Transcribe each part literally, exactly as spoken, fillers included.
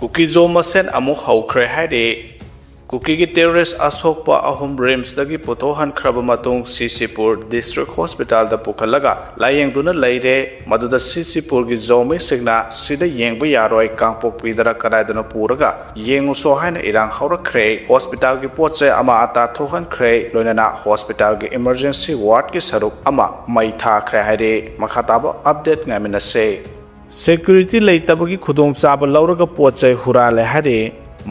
ꯀꯨꯀꯤꯖꯣ ꯃꯁꯦꯟ ꯑꯃꯨꯛ ꯍꯧꯈ꯭ꯔꯦ ꯍꯥꯏꯔꯤ꯫ ꯀꯨꯀꯤꯒꯤ ꯇꯦꯔꯣꯔꯤꯁ ꯑꯁꯣꯛꯄ ꯑꯍꯨꯝ ꯔꯤꯝꯁꯇꯒꯤ ꯄꯨꯊꯣꯛꯍꯟꯈ꯭ꯔꯕ ꯃꯇꯨꯡ ꯁꯤꯁꯤꯄꯨꯔ ꯗꯤꯁꯇ꯭ꯔꯤꯛ ꯍꯣꯁꯄꯤꯇꯥꯜꯗ ꯄꯨꯈꯠꯂꯒ ꯂꯥꯌꯦꯡꯗꯨꯅ ꯂꯩꯔꯦ꯫ ꯃꯗꯨꯗ ꯁꯤꯁꯤꯄꯨꯔꯒꯤ ꯖꯣꯃꯤꯁꯤꯡꯅ ꯁꯤꯗ ꯌꯦꯡꯕ ꯌꯥꯔꯣꯏ, ꯀꯥꯡꯄꯣꯛꯄꯤꯗꯔ ꯀꯗꯥꯏꯗꯅꯣ ꯄꯨꯔꯒ ꯌꯦꯡꯉꯨꯁꯣ ꯍꯥꯏꯅ ꯏꯔꯥꯡ ꯍꯧꯔꯛꯈ꯭ꯔꯦ꯫ ꯍꯣꯁꯄꯤꯇꯥꯜꯒꯤ ꯄꯣꯠ ꯆꯩ ꯑꯃ ꯑꯇꯥ ꯊꯣꯛꯍꯟꯈ꯭ꯔꯦ, ꯂꯣꯏꯅꯅ ꯍꯣꯁꯄꯤꯇꯥꯜꯒꯤ ꯏꯃꯔꯖꯦꯟꯁꯤ ꯋꯥꯔꯗꯀꯤ ꯁꯔꯨꯛ ꯑꯃ ꯃꯩ ꯊꯥꯈ꯭ꯔꯦ ꯍꯥꯏꯔꯤ꯫ ꯃꯈꯥ ꯇꯥꯕ ꯑꯞꯗꯦꯠ ꯉꯥꯏꯃꯤꯟꯅꯁꯦ꯫ ꯁꯦꯀ꯭ꯌꯨꯔꯤꯇꯤ ꯂꯩꯇꯕꯒꯤ ꯈꯨꯗꯣꯡꯆꯥꯕ ꯂꯧꯔꯒ ꯄꯣꯠ ꯆꯩ ꯍꯨꯔꯥꯜꯂꯦ ꯍꯥꯏꯔꯤ꯫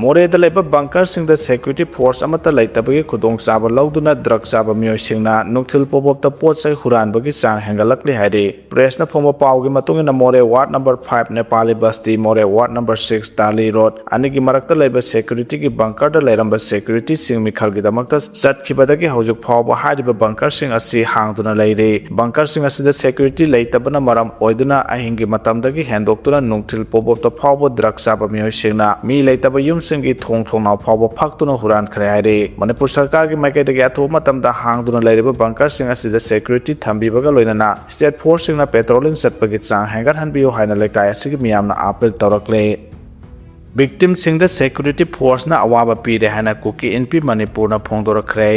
ꯃꯣꯔꯦꯗ ꯂꯩꯕ ꯕꯪꯀꯔꯁꯤꯡꯗ ꯁꯦꯀ꯭ꯌꯨꯔꯤꯇꯤ ꯐꯣꯔꯁ ꯑꯃꯠꯇ ꯂꯩꯇꯕꯒꯤ ꯈꯨꯗꯣꯡꯆꯥꯕ ꯂꯧꯗꯨꯅ ꯗ꯭ꯔꯒ ꯆꯥꯕ ꯃꯤꯑꯣꯏꯁꯤꯡꯅ ꯅꯨꯡꯊꯤꯜ ꯄꯣꯕꯣꯞꯇ ꯄꯣꯠ ꯆꯩ ꯍꯨꯔꯥꯟꯕꯒꯤ ꯆꯥꯡ ꯍꯦꯟꯒꯠꯂꯛꯂꯤ ꯍꯥꯏꯔꯤ꯫ ꯄ꯭ꯔꯦꯁꯅ ꯐꯣꯡꯕ ꯄꯥꯎꯒꯤ ꯃꯇꯨꯡ ꯏꯟꯅ, ꯃꯣꯔꯦ ꯋꯥꯔꯗ ꯅꯝꯕꯔ ꯐꯥꯏꯚ ꯅꯦꯄꯥꯂꯤ ꯕꯁꯇꯤ, ꯃꯣꯔꯦ ꯋꯥꯔꯗ ꯅꯝꯕꯔ ꯁꯤꯛꯁ ꯇꯥꯂꯤ ꯔꯣꯗ ꯑꯅꯤꯒꯤ ꯃꯔꯛꯇ ꯂꯩꯕ ꯁꯦꯀ꯭ꯌꯨꯔꯤꯇꯤꯒꯤ ꯕꯪꯀꯔꯗ ꯂꯩꯔꯝꯕ ꯁꯦꯀ꯭ꯌꯨꯔꯤꯇꯤꯁꯤꯡ ꯃꯤꯈꯜꯒꯤꯗꯃꯛꯇ ꯆꯠꯈꯤꯕꯗꯒꯤ ꯍꯧꯖꯤꯛ ꯐꯥꯎꯕ ꯍꯥꯏꯔꯤꯕ ꯕꯪꯀꯔꯁꯤꯡ ꯑꯁꯤ ꯍꯥꯡꯗꯨꯅ ꯂꯩꯔꯤ꯫ ꯕꯪꯀꯔꯁꯤꯡ ꯑꯁꯤꯗ ꯁꯦꯀ꯭ꯌꯨꯔꯤꯇꯤ ꯂꯩꯇꯕꯅ ꯃꯔꯝ ꯑꯣꯏꯗꯨꯅ ꯑꯍꯤꯡꯒꯤ ꯃꯇꯝꯗꯒꯤ ꯍꯦꯟꯗꯣꯛꯇꯨꯅ ꯅꯨꯡꯊꯤꯜ ꯄꯣꯕꯣꯞꯇ ꯐꯥꯎꯕ ꯗ꯭ꯔꯒ ꯆꯥꯕ ꯃꯤꯑꯣꯏꯁꯤꯡꯅ ꯃꯤ ꯂꯩꯇꯕ ꯌꯨꯝꯁꯤꯡꯒꯤ ꯊꯣꯡ ꯊꯣꯡꯅꯥꯎ ꯐꯥꯎꯕ ꯐꯥꯛꯇꯨꯅ ꯍꯨꯔꯥꯟꯈ꯭ꯔꯦ ꯍꯥꯏꯔꯤ꯫ ꯃꯅꯤꯄꯨꯔ ꯁꯔꯀꯥꯔꯒꯤ ꯃꯥꯏꯀꯩꯗꯒꯤ ꯑꯊꯨꯕ ꯃꯇꯝꯗ ꯍꯥꯡꯗꯨꯅ ꯂꯩꯔꯤꯕ ꯕꯪꯀꯔꯁꯤꯡ ꯑꯁꯤꯗ ꯁꯦꯀ꯭ꯌꯨꯔꯤꯇꯤ ꯊꯝꯕꯤꯕꯒ ꯂꯣꯏꯅꯅ ꯁ꯭ꯇꯦꯠ ꯐꯣꯔꯁꯁꯤꯡꯅ ꯄꯦꯇ꯭ꯔꯣꯂꯤꯡ ꯆꯠꯄꯒꯤ ꯆꯥꯡ ꯍꯦꯟꯒꯠꯍꯟꯕꯤꯌꯨ ꯍꯥꯏꯅ ꯂꯩꯀꯥꯏ ꯑꯁꯤꯒꯤ ꯃꯤꯌꯥꯝꯅ ꯑꯥꯄꯤꯜ ꯇꯧꯔꯛꯂꯦ꯫ ꯚꯤꯛꯇꯤꯝꯁꯤꯡꯗ ꯁꯦꯀ꯭ꯌꯨꯔꯤꯇꯤ ꯐꯣꯔꯁꯅ ꯑꯋꯥꯕ ꯄꯤꯔꯦ ꯍꯥꯏꯅ ꯀꯨꯀꯤ ꯏꯟꯄꯤ ꯃꯅꯤꯄꯨꯔꯅ ꯐꯣꯡꯗꯣꯔꯛꯈ꯭ꯔꯦ꯫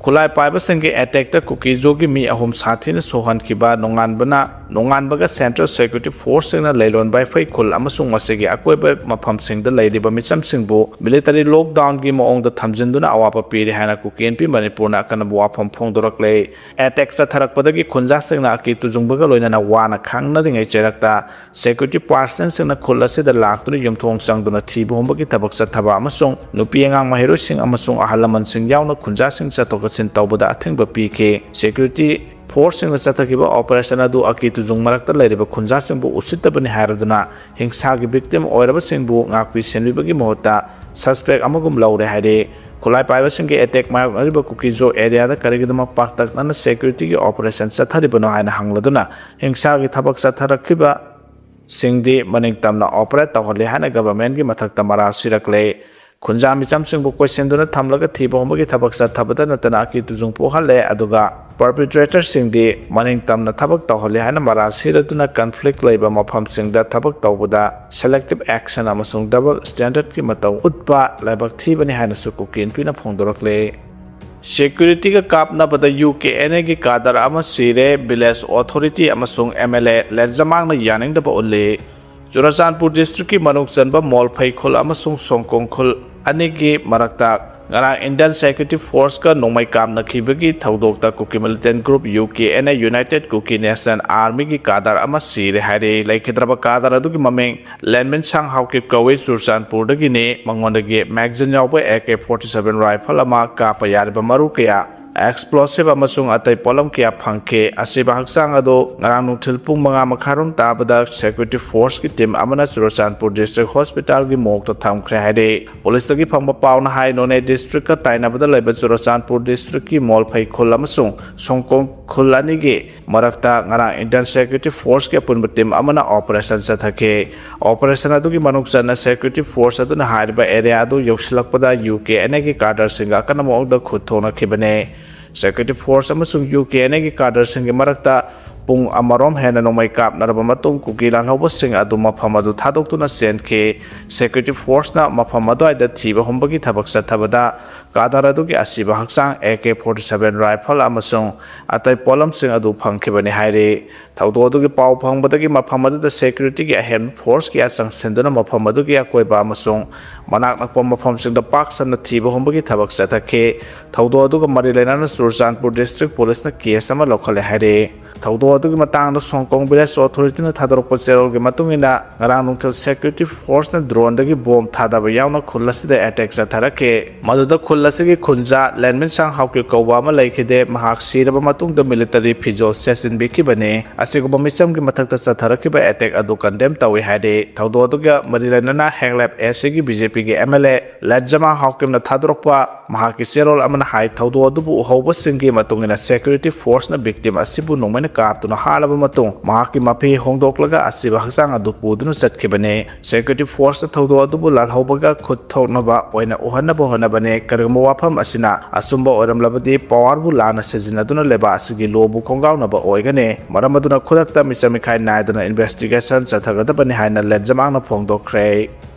ꯈꯨꯠꯂꯥꯏ ꯄꯥꯏꯕꯁꯤꯡꯒꯤ ꯑꯦꯇꯦꯛꯇ ꯀꯨꯀꯤꯖꯣꯒꯤ ꯃꯤ ꯑꯍꯨꯝ ꯁꯥꯊꯤꯅ ꯁꯣꯛꯍꯟꯈꯤꯕ ꯅꯣꯡꯉꯥꯟꯕꯅ, ꯅꯣꯡꯉꯥꯟꯕꯒ ꯁꯦꯟꯇ꯭ꯔꯦꯜ ꯁꯦꯀ꯭ꯌꯨꯔꯤꯇꯤ ꯐꯣꯔꯁꯁꯤꯡꯅ ꯂꯩꯂꯣꯟ ꯕꯥꯏꯐꯩ ꯈꯨꯜ ꯑꯃꯁꯨꯡ ꯃꯁꯤꯒꯤ ꯑꯀꯣꯏꯕ ꯃꯐꯝꯁꯤꯡꯗ ꯂꯩꯔꯤꯕ ꯃꯤꯆꯝꯁꯤꯡꯕꯨ ꯃꯤꯂꯤꯇꯔꯤ ꯂꯣꯛꯗꯥꯎꯟꯒꯤ ꯃꯑꯣꯡꯗ ꯊꯝꯖꯤꯟꯗꯨꯅ ꯑꯋꯥꯕ ꯄꯤꯔꯦ ꯍꯥꯏꯅ ꯀꯨꯀꯤ ꯏꯟꯄꯤ ꯃꯅꯤꯄꯨꯔꯅ ꯑꯀꯟꯕ ꯋꯥꯐꯝ ꯐꯣꯡꯗꯣꯔꯛꯂꯦ꯫ ꯑꯦꯇꯦꯛ ꯆꯠꯊꯔꯛꯄꯗꯒꯤ ꯈꯨꯟꯖꯥꯁꯤꯡꯅ ꯑꯀꯤ ꯇꯨꯖꯨꯡꯕꯒ ꯂꯣꯏꯅꯅ ꯋꯥꯅ ꯈꯥꯡꯅꯔꯤꯉꯩ ꯆꯩꯔꯛꯇ ꯁꯦꯀ꯭ꯌꯨꯔꯤꯇꯤ ꯄꯥꯔꯁꯟꯁꯤꯡꯅ ꯈꯨꯜ ꯑꯁꯤꯗ ꯂꯥꯛꯇꯨꯅ ꯌꯨꯝꯊꯣꯡ ꯆꯪꯗꯨꯅ ꯊꯤꯕ ꯍꯨꯝꯕꯒꯤ ꯊꯕꯛ ꯆꯠꯊꯕ ꯑꯃꯁꯨꯡ ꯅꯨꯄꯤ ꯑꯉꯥꯡ ꯃꯍꯩꯔꯣꯏꯁꯤꯡ ꯑꯃꯁꯨꯡ ꯑꯍꯜ ꯂꯃꯟꯁꯤꯡ ꯌꯥꯎꯅ ꯈꯨꯟꯖꯥꯁꯤꯡ ꯆꯠꯊꯣꯛ ꯆꯠꯁꯤꯟ ꯇꯧꯕꯗ ꯑꯊꯤꯡꯕ ꯄꯤꯈꯤ꯫ ꯁꯦꯀ꯭ꯌꯨꯔꯤꯇꯤ ꯐꯣꯔꯁꯁꯤꯡꯅ ꯆꯠꯊꯈꯤꯕ ꯑꯣꯄꯔꯦꯁꯟ ꯑꯗꯨ ꯑꯀꯤ ꯇꯨꯖꯨꯡ ꯃꯔꯛꯇ ꯂꯩꯔꯤꯕ ꯈꯨꯟꯖꯥꯁꯤꯡꯕꯨ ꯎꯁꯤꯠꯇꯕꯅꯤ ꯍꯥꯏꯔꯗꯨꯅ ꯍꯤꯡꯁꯥꯒꯤ ꯚꯤꯛꯇꯤꯝ ꯑꯣꯏꯔꯕꯁꯤꯡꯕꯨ ꯉꯥꯛꯄꯤ ꯁꯦꯟꯕꯤꯕꯒꯤ ꯃꯍꯨꯠꯇ ꯁꯁꯄꯦꯛ ꯑꯃꯒꯨꯝ ꯂꯧꯔꯦ ꯍꯥꯏꯔꯤ꯫ ꯈꯨꯠꯂꯥꯏ ꯄꯥꯏꯕꯁꯤꯡꯒꯤ ꯑꯦꯇꯦꯛ ꯃꯥꯌꯣꯛꯅꯔꯤꯕ ꯀꯨꯀꯤꯖꯣ ꯑꯦꯔꯤꯌꯥꯗ ꯀꯔꯤꯒꯤꯗꯃꯛ ꯄꯥꯛꯇꯛꯅꯅ ꯁꯦꯀ꯭ꯌꯨꯔꯤꯇꯤꯒꯤ ꯑꯣꯄꯔꯦꯁꯟ ꯆꯠꯊꯔꯤꯕꯅꯣ ꯍꯥꯏꯅ ꯍꯪꯂꯗꯨꯅ ꯍꯤꯡꯁꯥꯒꯤ ꯊꯕꯛ ꯆꯠꯊꯔꯛꯈꯤꯕꯁꯤꯡꯗꯤ ꯃꯅꯤꯡ ꯇꯝꯅ ꯑꯣꯄꯔꯦꯠ ꯇꯧꯍꯜꯂꯤ ꯍꯥꯏꯅ ꯒꯚꯔꯟꯃꯦꯟꯠꯀꯤ ꯃꯊꯛꯇ ꯃꯔꯥꯜ ꯁꯤꯔꯛꯂꯦ꯫ ꯈꯨꯟꯖꯥ ꯃꯤꯆꯝꯁꯤꯡꯕꯨ ꯀꯣꯏꯁꯤꯟꯗꯨꯅ ꯊꯝꯂꯒ ꯊꯤꯕ ꯍꯨꯝꯕꯒꯤ ꯊꯕꯛ ꯆꯠꯊꯕꯗ ꯅꯠꯇꯅ ꯑꯀꯤ ꯇꯨꯖꯨꯡ ꯄꯣꯛꯍꯜꯂꯦ, ꯑꯗꯨꯒ perpetratorꯁꯤꯡꯗꯤ ꯃꯅꯤꯡ ꯇꯝꯅ ꯊꯕꯛ ꯇꯧꯍꯜꯂꯤ ꯍꯥꯏꯅ ꯃꯔꯥꯜ ꯁꯤꯔꯗꯨꯅ conflict ꯂꯩꯕ ꯃꯐꯝꯁꯤꯡꯗ ꯊꯕꯛ ꯇꯧꯕꯗ selective action ꯑꯃꯁꯨꯡ double standardꯀꯤ ꯃꯇꯧ ꯎꯠꯄ ꯂꯥꯏꯕꯛ ꯊꯤꯕꯅꯤ ꯍꯥꯏꯅꯁꯨ ꯀꯨꯀꯤ ꯏꯟꯄꯤꯅ ꯐꯣꯡꯗꯣꯔꯛꯂꯦ꯫ Securityꯒ ꯀꯥꯞꯅꯕꯗ UKNAꯒꯤ cadre ꯑꯃ ꯁꯤꯔꯦ, village authority ꯑꯃꯁꯨꯡ MLA ꯂꯦꯟꯖꯃꯥꯡꯅ ꯌꯥꯅꯤꯡꯗꯕ ꯎꯠꯂꯤ꯫ ꯆꯨꯔꯆꯥꯟꯄꯨꯔ districtꯀꯤ ꯃꯅꯨꯡ ꯆꯟꯕ ꯃꯣꯜꯐꯩ ꯈꯨꯜ ꯑꯃꯁꯨꯡ ꯁꯣꯡꯀꯣꯡ ꯈꯨꯜ ꯑꯅꯤꯒꯤ ꯃꯔꯛꯇ ꯉꯔꯥꯡ Indian Security Forceꯀ ꯅꯣꯡꯃꯩ ꯀꯥꯞꯅꯈꯤꯕꯒꯤ ꯊꯧꯗꯣꯛꯇ ꯀꯨꯀꯤ militant group UKNA United Kuki Nation Armyꯒꯤ cadre ꯑꯃ ꯁꯤꯔꯦ ꯍꯥꯏꯔꯦ꯫ ꯂꯩꯈꯤꯗ꯭ꯔꯕ cadre ꯑꯗꯨꯒꯤ ꯃꯃꯤꯡ ꯂꯦꯟꯃꯤꯟ ꯁꯥꯡ ꯍꯥꯎꯀꯤꯞ ꯀꯧꯏ꯫ ꯆꯨꯔꯆꯥꯟꯄꯨꯔꯗꯒꯤꯅꯤ꯫ ꯃꯉꯣꯟꯗꯒꯤ magazine ꯌꯥꯎꯕ AK forty seven rifle ꯑꯃ, ꯀꯥꯞꯄ ꯌꯥꯔꯤꯕ ꯃꯔꯨ ꯀꯌꯥ, explosive ꯑꯃꯁꯨꯡ ꯑꯇꯩ ꯄꯣꯠꯂꯝ ꯀꯌꯥ ꯐꯪꯈꯤ꯫ ꯑꯁꯤꯕ ꯍꯛꯆꯥꯡ ꯑꯗꯨ ꯉꯔꯥꯡ ꯅꯨꯡꯊꯤꯜ ꯄꯨꯡ ꯃꯉꯥ ꯃꯈꯥꯏꯔꯣꯝ ꯇꯥꯕꯗ Security Forceꯀꯤ team ꯑꯃꯅ ꯆꯨꯔꯆꯥꯟꯄꯨꯔ district hospitalꯒꯤ morgueꯇ ꯊꯝꯈ꯭ꯔꯦ ꯍꯥꯏꯔꯤ꯫ Policeꯇꯒꯤ ꯐꯪꯕ ꯄꯥꯎꯅ ꯍꯥꯏ, ꯅꯣꯅꯦ districtꯀ ꯇꯥꯏꯅꯕꯗ ꯂꯩꯕ ꯆꯨꯔꯆꯥꯟꯄꯨꯔ districtꯀꯤ ꯃꯣꯜꯐꯩ ꯈꯨꯜ ꯑꯃꯁꯨꯡ ꯁꯣꯡꯀꯣꯡ ꯈꯨꯜ ꯑꯅꯤꯒꯤ ꯃꯔꯛꯇ ꯉꯔꯥꯡ Indian Security Forceꯀꯤ ꯑꯄꯨꯟꯕ team ꯑꯃꯅ operation ꯆꯠꯊꯈꯤ꯫ Operation ꯑꯗꯨꯒꯤ ꯃꯅꯨꯡ ꯆꯟꯅ Security Force ꯑꯗꯨꯅ ꯍꯥꯏꯔꯤꯕ area ꯑꯗꯨ ꯌꯧꯁꯤꯜꯂꯛꯄꯗ UKNAꯒꯤ cadreꯁꯤꯡꯒ ꯑꯀꯟꯕ ꯃꯑꯣꯡꯗ ꯈꯨꯠ ꯊꯣꯛꯅꯈꯤꯕꯅꯤ꯫ Security Force ꯑꯃꯁꯨꯡ UKNAꯒꯤ cadreꯁꯤꯡꯒꯤ ꯃꯔꯛꯇ ꯄꯨꯡ ꯑꯃꯔꯣꯝ ꯍꯦꯟꯅ ꯅꯣꯡꯃꯩ ꯀꯥꯞꯅꯔꯕ ꯃꯇꯨꯡ ꯀꯨꯀꯤ ꯂꯥꯜꯍꯧꯕꯁꯤꯡ ꯑꯗꯨ ꯃꯐꯝ ꯑꯗꯨ ꯊꯥꯗꯣꯛꯇꯨꯅ ꯆꯦꯟꯈꯤ꯫ Security Forceꯅ ꯃꯐꯝ ꯑꯗꯨꯋꯥꯏꯗ ꯊꯤꯕ ꯍꯨꯝꯕꯒꯤ ꯊꯕꯛ ꯆꯠꯊꯕꯗ cadre ꯑꯗꯨꯒꯤ ꯑꯁꯤꯕ ꯍꯛꯆꯥꯡ, AK forty seven rifle ꯑꯃꯁꯨꯡ ꯑꯇꯩ ꯄꯣꯠꯂꯝꯁꯤꯡ ꯑꯗꯨ ꯐꯪꯈꯤꯕꯅꯤ ꯍꯥꯏꯔꯤ꯫ ꯊꯧꯗꯣꯛ ꯑꯗꯨꯒꯤ ꯄꯥꯎ ꯐꯪꯕꯗꯒꯤ ꯃꯐꯝ ꯑꯗꯨꯗ securityꯒꯤ ꯑꯍꯦꯟꯕ force ꯀꯌꯥ ꯆꯪꯁꯤꯟꯗꯨꯅ ꯃꯐꯝ ꯑꯗꯨꯒꯤ ꯑꯀꯣꯏꯕ ꯑꯃꯁꯨꯡ ꯃꯅꯥꯛ ꯅꯛꯄ ꯃꯐꯝꯁꯤꯡꯗ ꯄꯥꯛ ꯁꯟꯅ ꯊꯤꯕ ꯍꯨꯝꯕꯒꯤ ꯊꯕꯛ ꯆꯠꯊꯈꯤ꯫ ꯊꯧꯗꯣꯛ ꯑꯗꯨꯒ ꯃꯔꯤ ꯂꯩꯅꯅ ꯆꯨꯔꯆꯥꯟꯄꯨꯔ district policeꯅ case ꯑꯃ ꯂꯧꯈꯠꯂꯦ ꯍꯥꯏꯔꯤ꯫ ꯊꯧꯗꯣꯛ ꯑꯗꯨꯒꯤ ꯃꯇꯥꯡꯗ ꯁꯣꯡꯀꯣꯡ village authorityꯅ ꯊꯥꯗꯣꯔꯛꯄ ꯆꯦꯔꯣꯜꯒꯤ ꯃꯇꯨꯡ ꯏꯟꯅ, ꯉꯔꯥꯡ ꯅꯨꯡꯊꯤꯜ security forceꯅ droneꯗꯒꯤ bomb ꯊꯥꯗꯕ ꯌꯥꯎꯅ ꯈꯨꯜ ꯑꯁꯤꯗ attack ꯆꯠꯊꯔꯛꯈꯤ꯫ ꯃꯗꯨꯗ ꯈꯨꯜ ꯑꯁꯤꯒꯤ ꯈꯨꯟꯖꯥ ꯂꯦꯟꯃꯤꯟꯁꯥꯡ ꯍꯥꯎꯀꯤꯞ ꯀꯧꯕ ꯑꯃ ꯂꯩꯈꯤꯗꯦ꯫ ꯃꯍꯥꯛ ꯁꯤꯔꯕ ꯃꯇꯨꯡꯗ military ꯐꯤꯖꯣꯜ ꯁꯦꯠꯆꯤꯟꯕꯤꯈꯤꯕꯅꯤ꯫ ꯑꯁꯤꯒꯨꯝꯕ ꯃꯤꯆꯝꯒꯤ ꯃꯊꯛꯇ ꯆꯠꯊꯔꯛꯈꯤꯕ attack ꯑꯗꯨ condemn ꯇꯧꯏ ꯍꯥꯏꯔꯤ꯫ ꯊꯧꯗꯣꯛ ꯑꯗꯨꯒ ꯃꯔꯤ ꯂꯩꯅꯅ ꯍꯦꯡꯂꯦꯞ ACꯒꯤ BJPꯒꯤ MLA ꯂꯦꯟꯖꯃꯥ ꯍꯥꯎꯀꯤꯞꯅ ꯊꯥꯗꯣꯔꯛꯄ ꯃꯍꯥꯛꯀꯤ ꯆꯦꯔꯣꯜ ꯑꯃꯅ ꯍꯥꯏ, ꯊꯧꯗꯣꯛ ꯑꯗꯨꯕꯨ ꯎꯍꯧꯕꯁꯤꯡꯒꯤ ꯃꯇꯨꯡ ꯏꯟꯅ security forceꯅ victim ꯑꯁꯤꯕꯨ ꯅꯣꯡꯃꯩꯅ ꯀꯥꯞꯇꯨꯅ ꯍꯥꯠꯂꯕ ꯃꯇꯨꯡ, ꯃꯍꯥꯛꯀꯤ ꯃꯐꯤ ꯍꯣꯡꯗꯣꯛꯂꯒ ꯑꯁꯤꯕ ꯍꯛꯆꯥꯡ ꯑꯗꯨ ꯄꯨꯗꯨꯅ ꯆꯠꯈꯤꯕꯅꯤ꯫ Security Force ꯊꯧꯗꯣꯛ ꯑꯗꯨꯕꯨ ꯂꯥꯜꯍꯧꯕꯒ ꯈꯨꯠ ꯊꯣꯛꯅꯕ ꯑꯣꯏꯅ ꯎꯍꯟꯅꯕ ꯍꯣꯠꯅꯕꯅꯤ꯫ ꯀꯔꯤꯒꯨꯝꯕ ꯋꯥꯐꯝ ꯑꯁꯤꯅ ꯑꯆꯨꯝꯕ ꯑꯣꯏꯔꯝꯂꯕꯗꯤ, power ꯕꯨ ꯂꯥꯟꯅ ꯁꯤꯖꯤꯟꯅꯗꯨꯅ ꯂꯩꯕꯥꯛ ꯑꯁꯤꯒꯤ law ꯕꯨ ꯈꯣꯡꯒꯥꯎꯅꯕ ꯑꯣꯏꯒꯅꯤ꯫ ꯃꯔꯝ ꯑꯗꯨꯅ ꯈꯨꯗꯛꯇ ꯃꯤꯆꯪ ꯃꯤꯈꯥꯏ ꯅꯥꯏꯗꯅ investigation ꯆꯠꯊꯒꯗꯕꯅꯤ ꯍꯥꯏꯅ ꯂꯦꯟꯖꯃꯥꯡꯅ ꯐꯣꯡꯗꯣꯛꯈ꯭ꯔꯦ꯫